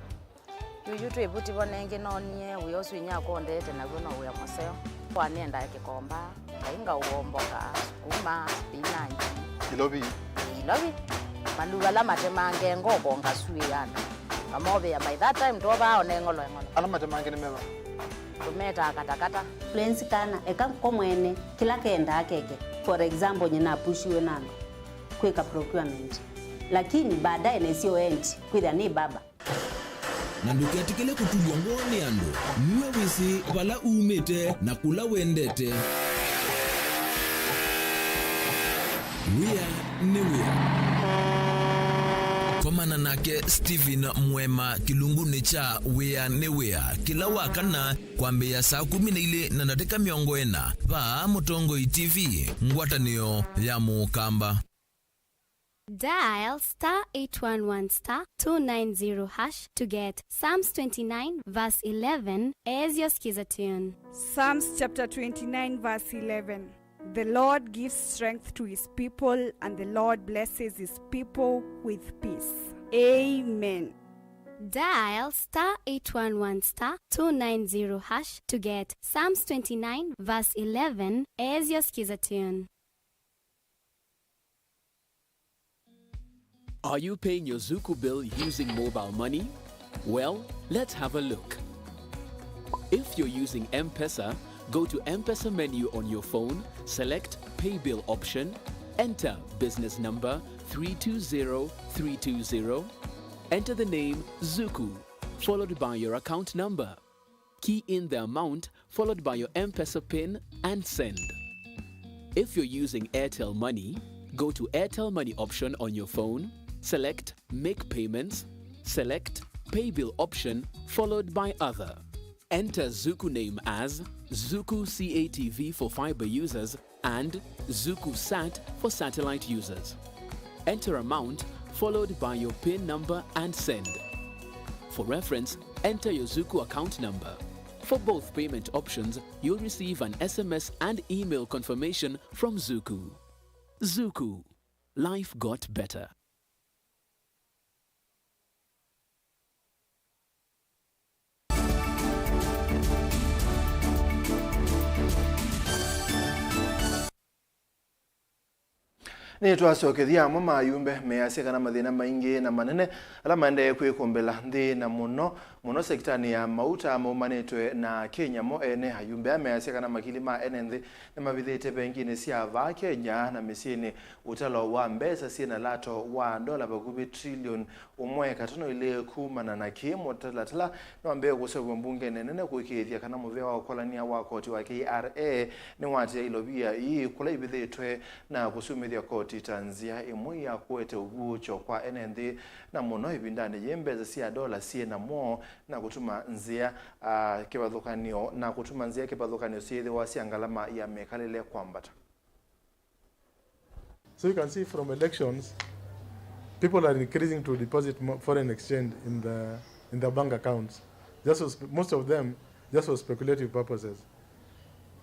Yuyu twĩ vuti vo nengĩ noonie wĩa ũsu inyakwa ũndete naw'o no wĩa mũseo. Kwa nĩendaa kĩkomba, ngai ngaũomboka, sukuma, spinach. Ilovi. Ilovi. Maluva ala matemange ngoko ngasuĩa andũ. Ngamovĩa by that time twovaa ona eng'olo eng'olo. Ala matemange nĩ meva? Tũmetaa katakata. Lenzi kana eka ko mwene kĩla kendaa keke. For example, nyinapushiwe na andũ kwĩka procurement, lakini baadaye nesio end kwĩthĩa nĩ baba. Na ndũketĩkĩle kũtulw'a ngoo nĩ andũ. Nue wĩsĩ vala umĩte na kũla wendete. Wĩa nĩ wĩa. Komana nake Stephen Mwema kĩlungunĩ kya Wĩa nĩ Wĩa kĩla wa kana kwambĩĩa saa kũmi na ilĩ na ndatĩka mĩongo ĩna vaa Mũtongoi T V, ngwatanĩo ya Mũkamba. Dial star eight one one star two nine zero hash to get Psalms twenty-nine verse eleven as your skiza tune. Psalms chapter twenty-nine verse eleven. The Lord gives strength to his people, and the Lord blesses his people with peace. Amen. Dial star eight one one star two nine zero hash to get Psalms twenty-nine verse eleven as your skiza tune. Are you paying your Zuku bill using mobile money? Well, let's have a look. If you're using M-Pesa, go to M-Pesa menu on your phone, select Pay Bill option, enter business number three two zero three two zero, enter the name Zuku, followed by your account number. Key in the amount followed by your M-Pesa pin and send. If you're using Airtel Money, go to Airtel Money option on your phone, select Make Payments, select Pay Bill option followed by Other. Enter Zuku name as Zuku C A T V for fiber users and Zuku sat for satellite users. Enter amount followed by your pin number and send. For reference, enter your Zuku account number. For both payment options, you'll receive an S M S and email confirmation from Zuku. Zuku. Life got better. Nĩtwasokethya amwe ma ayumbe measya kana mathĩna maingĩ na manene ala maendee kwĩkũmbĩla nthĩ, na mũno mũno sekitanĩ ya mauta maumanĩtwe na Kenya, mo ene ayumbe aa measya kana makili ma ene nthĩ nĩmavithĩte venginĩ sya vaa Kenya na mĩsyĩnĩ ũtalo wa mbesa syĩ na lato wa ndola vakuvĩ trilioni ũmwe katono ilĩ. Kumana na kĩĩ, mũtalatala nĩwambĩĩe kũseũvw'a mbungenĩ nene kũĩkĩĩthya kana mũvea wa ũkolany'a wa koti wa K R A nĩwaatĩĩa ilovia ii kũla ivithĩtwe na kũsyumĩthya koti ta nzĩa ĩmwe ya kũete ũvuũkyo kwa ene nthĩ, na mũno ĩvindanĩ yĩĩ mbesa sya ndola syĩ na mwoo na kũtuma nzĩa, ah, kĩvathũkany'o, na kũtuma nzĩa kĩvathũkany'o syĩthĩwa sya ngalama ya mĩkalĩle kwambata. So you can see from elections, people are increasing to deposit mo- foreign exchange in the in their bank accounts. Just for spe- most of them just for speculative purposes.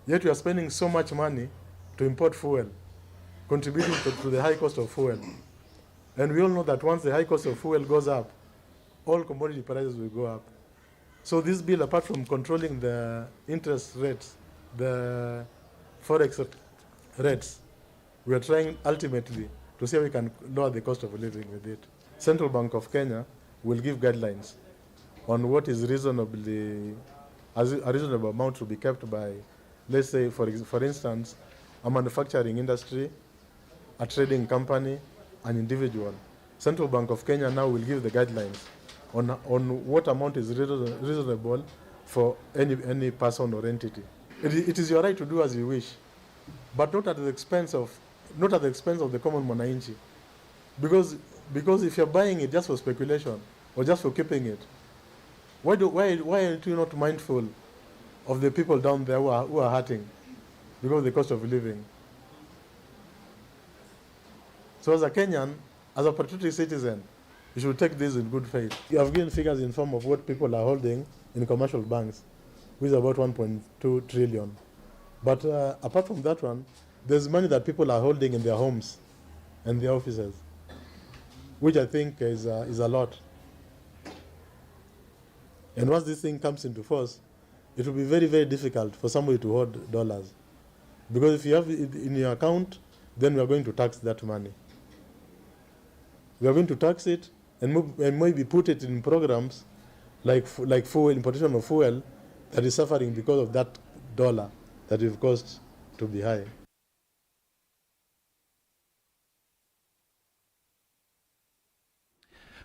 Yet we are spending so much money to import fuel, contributing to, to the high cost of fuel. And we all know that once the high cost of fuel goes up, all commodity prices will go up. So this bill, apart from controlling the interest rates, the forex rates, we are trying ultimately to see how we can lower the cost of living with it. Central Bank of Kenya will give guidelines on what is reasonably, as a reasonable amount to be kept by, let's say, for ex- for instance, a manufacturing industry, a trading company, an individual. Central Bank of Kenya now will give the guidelines on, on what amount is reason- reasonable for any, any person or entity. It, it is your right to do as you wish, but not at the expense of, not at the expense of the common mwananchi. Because, because if you're buying it just for speculation or just for keeping it, why, do, why, why aren't you not mindful of the people down there who are, who are hurting because of the cost of living? So as a Kenyan, as a patriotic citizen, you should take this in good faith. You have given figures in form of what people are holding in commercial banks. which is about one point two trillion. But, uh, apart from that one, there's money that people are holding in their homes and their offices, which I think is, uh, is a lot. And once this thing comes into force, it will be very, very difficult for somebody to hold dollars. Because if you have it in your account, then we are going to tax that money. We are going to tax it and mo-, and maybe put it in programs like fu-, like fuel, importation of fuel that is suffering because of that dollar that we've caused to be high.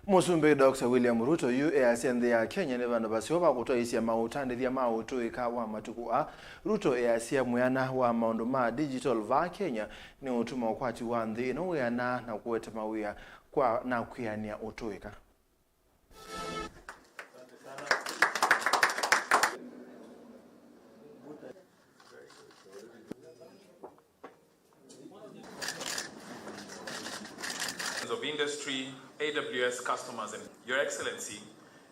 Mũsumbĩ Doctor William Ruto yu easya nthĩ ya Kenya nĩ vandũ vaseo va kũtwaĩĩsya maũtandĩthya ma ũtũĩka wa matukũ aa. Ruto easya mwĩana wa maũndũ ma digital vaa Kenya nĩ ũtuma ũkwati wa nthĩ ĩno wĩana na kũete mawĩa kwa na kwĩanĩa ũtũĩka. Of industry, A W S customers, and Your Excellency,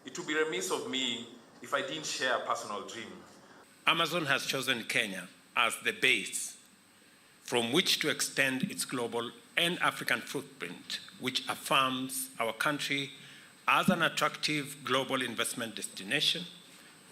it would be remiss of me if I didn't share a personal dream. Amazon has chosen Kenya as the base from which to extend its global and African footprint, which affirms our country as an attractive global investment destination,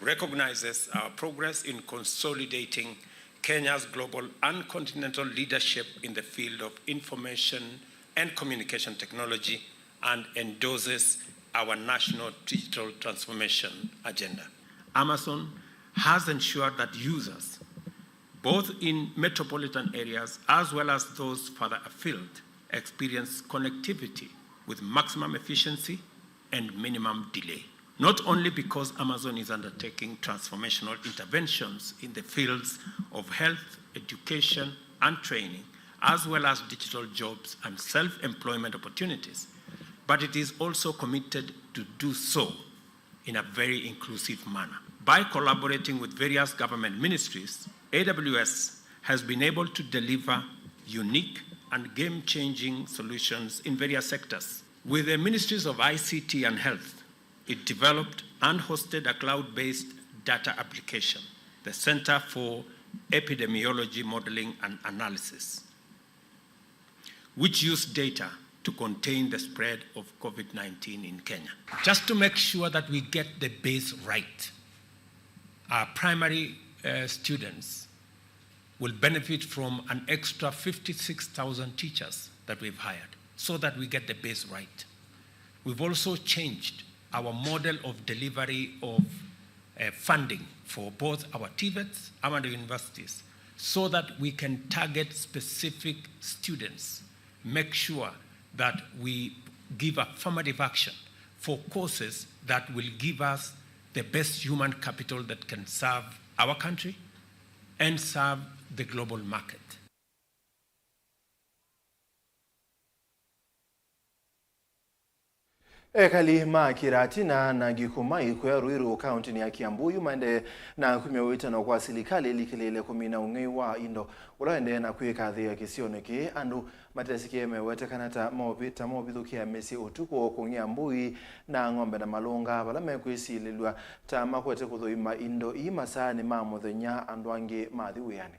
recognizes our progress in consolidating Kenya's global and continental leadership in the field of information and communication technology, and endorses our national digital transformation agenda. Amazon has ensured that users, both in metropolitan areas as well as those further afield, experience connectivity with maximum efficiency and minimum delay. Not only because Amazon is undertaking transformational interventions in the fields of health, education, and training, as well as digital jobs and self-employment opportunities, but it is also committed to do so in a very inclusive manner. By collaborating with various government ministries, A W S has been able to deliver unique and game-changing solutions in various sectors. With the Ministries of I C T and Health, it developed and hosted a cloud-based data application, the Center for Epidemiology Modeling and Analysis, which used data to contain the spread of COVID nineteen in Kenya. Just to make sure that we get the base right, our primary, uh, students will benefit from an extra fifty-six thousand teachers that we've hired so that we get the base right. We've also changed our model of delivery of, uh, funding for both our TVETs and our universities so that we can target specific students, make sure that we give affirmative action for courses that will give us the best human capital that can serve our country and serve the global market. Ekali ma Kĩratina na Ngĩkũma ikwea Ruiru kaũntĩnĩ ya Kiambu yu maendee na kumya wĩtano kwa silikalĩ ĩlikĩlĩĩle kũmina ũng'ei wa indo ũla ũendee na kwĩkathĩĩa kĩsionĩ kĩĩ. Andũ matesĩkĩe mewete kana ta movi-, ta movithũkĩa mĩsyĩ ũtukũ kũng'ĩa mbũi na ng'ombe na malũnga vala mekwĩsilĩlw'a ta makwete kũthũima indo ii masaanĩ ma mũthenya andũ angĩ mathi wĩanĩ.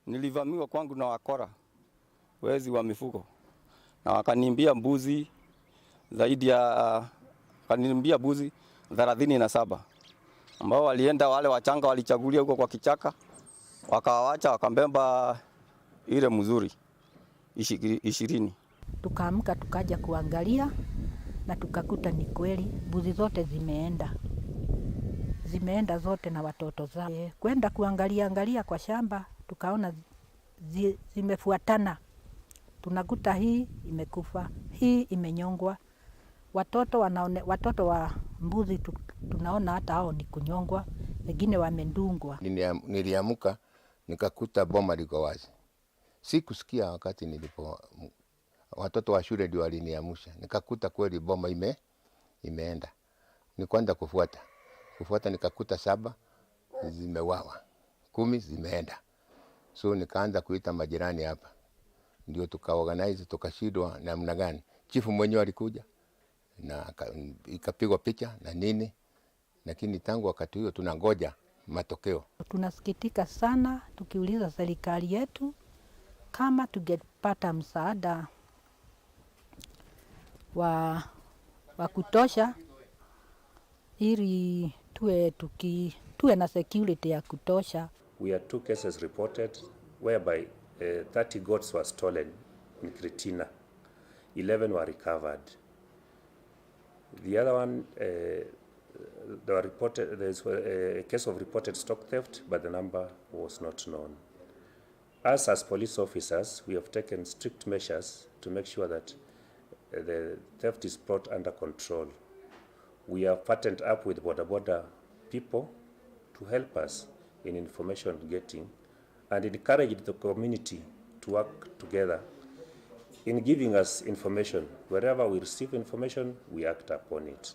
Nilivamiwa kwangu na wakora, wezi wa mifugo, na wakaniibia mbuzi zaidi ya, wakaniibia mbuzi thelathini na saba, ambao walienda, wale wachanga walichagulia huko kwa kichaka, wakawawacha, wakabeba ile mzuri. Ishiki-, ishirini. Tukaamka tukaja kuangalia na tukakuta ni kweli mbuzi zote zimeenda. Zimeenda zote na watoto zao. Eh, kwenda kuangalia angalia kwa shamba, tukaona zi-, zimefuatana. Tunakuta hii imekufa, hii imenyongwa. Watoto wanaone-, watoto wa mbuzi tu-, tunaona hata hao ni kunyongwa, wengine wamedungwa. Nilia-, niliamka, nikakuta boma liko wazi. Sikusikia wakati nilipo, m-, watoto wa shule ndio waliniamsha. Nikakuta kweli boma ime-, imeenda. Nikaanza kufuata. Kufuata nikakuta saba zimewawa. Kumi zimeenda. So nikaanza kuita majirani hapa, ndio tukaorganize, tukashindwa namna gani. Chifu mwenyewe alikuja na aka- ikapigwa picha na nini, lakini tangu wakati huyo tunangoja matokeo. Tunasikitika sana tukiuliza serikali yetu kama tungepata msaada wa, wa kutosha ili tuwe tuki, tuwe na security ya kutosha. We had two cases reported whereby uh, thirty goats were stolen in Kritina. Eleven were recovered. The other one, uh, there were reported, there's a case of reported stock theft, but the number was not known. Us as police officers, we have taken strict measures to make sure that uh, the theft is brought under control. We have partnered up with boda boda people to help us in information getting and encouraged the community to work together in giving us information. Wherever we receive information, we act upon it.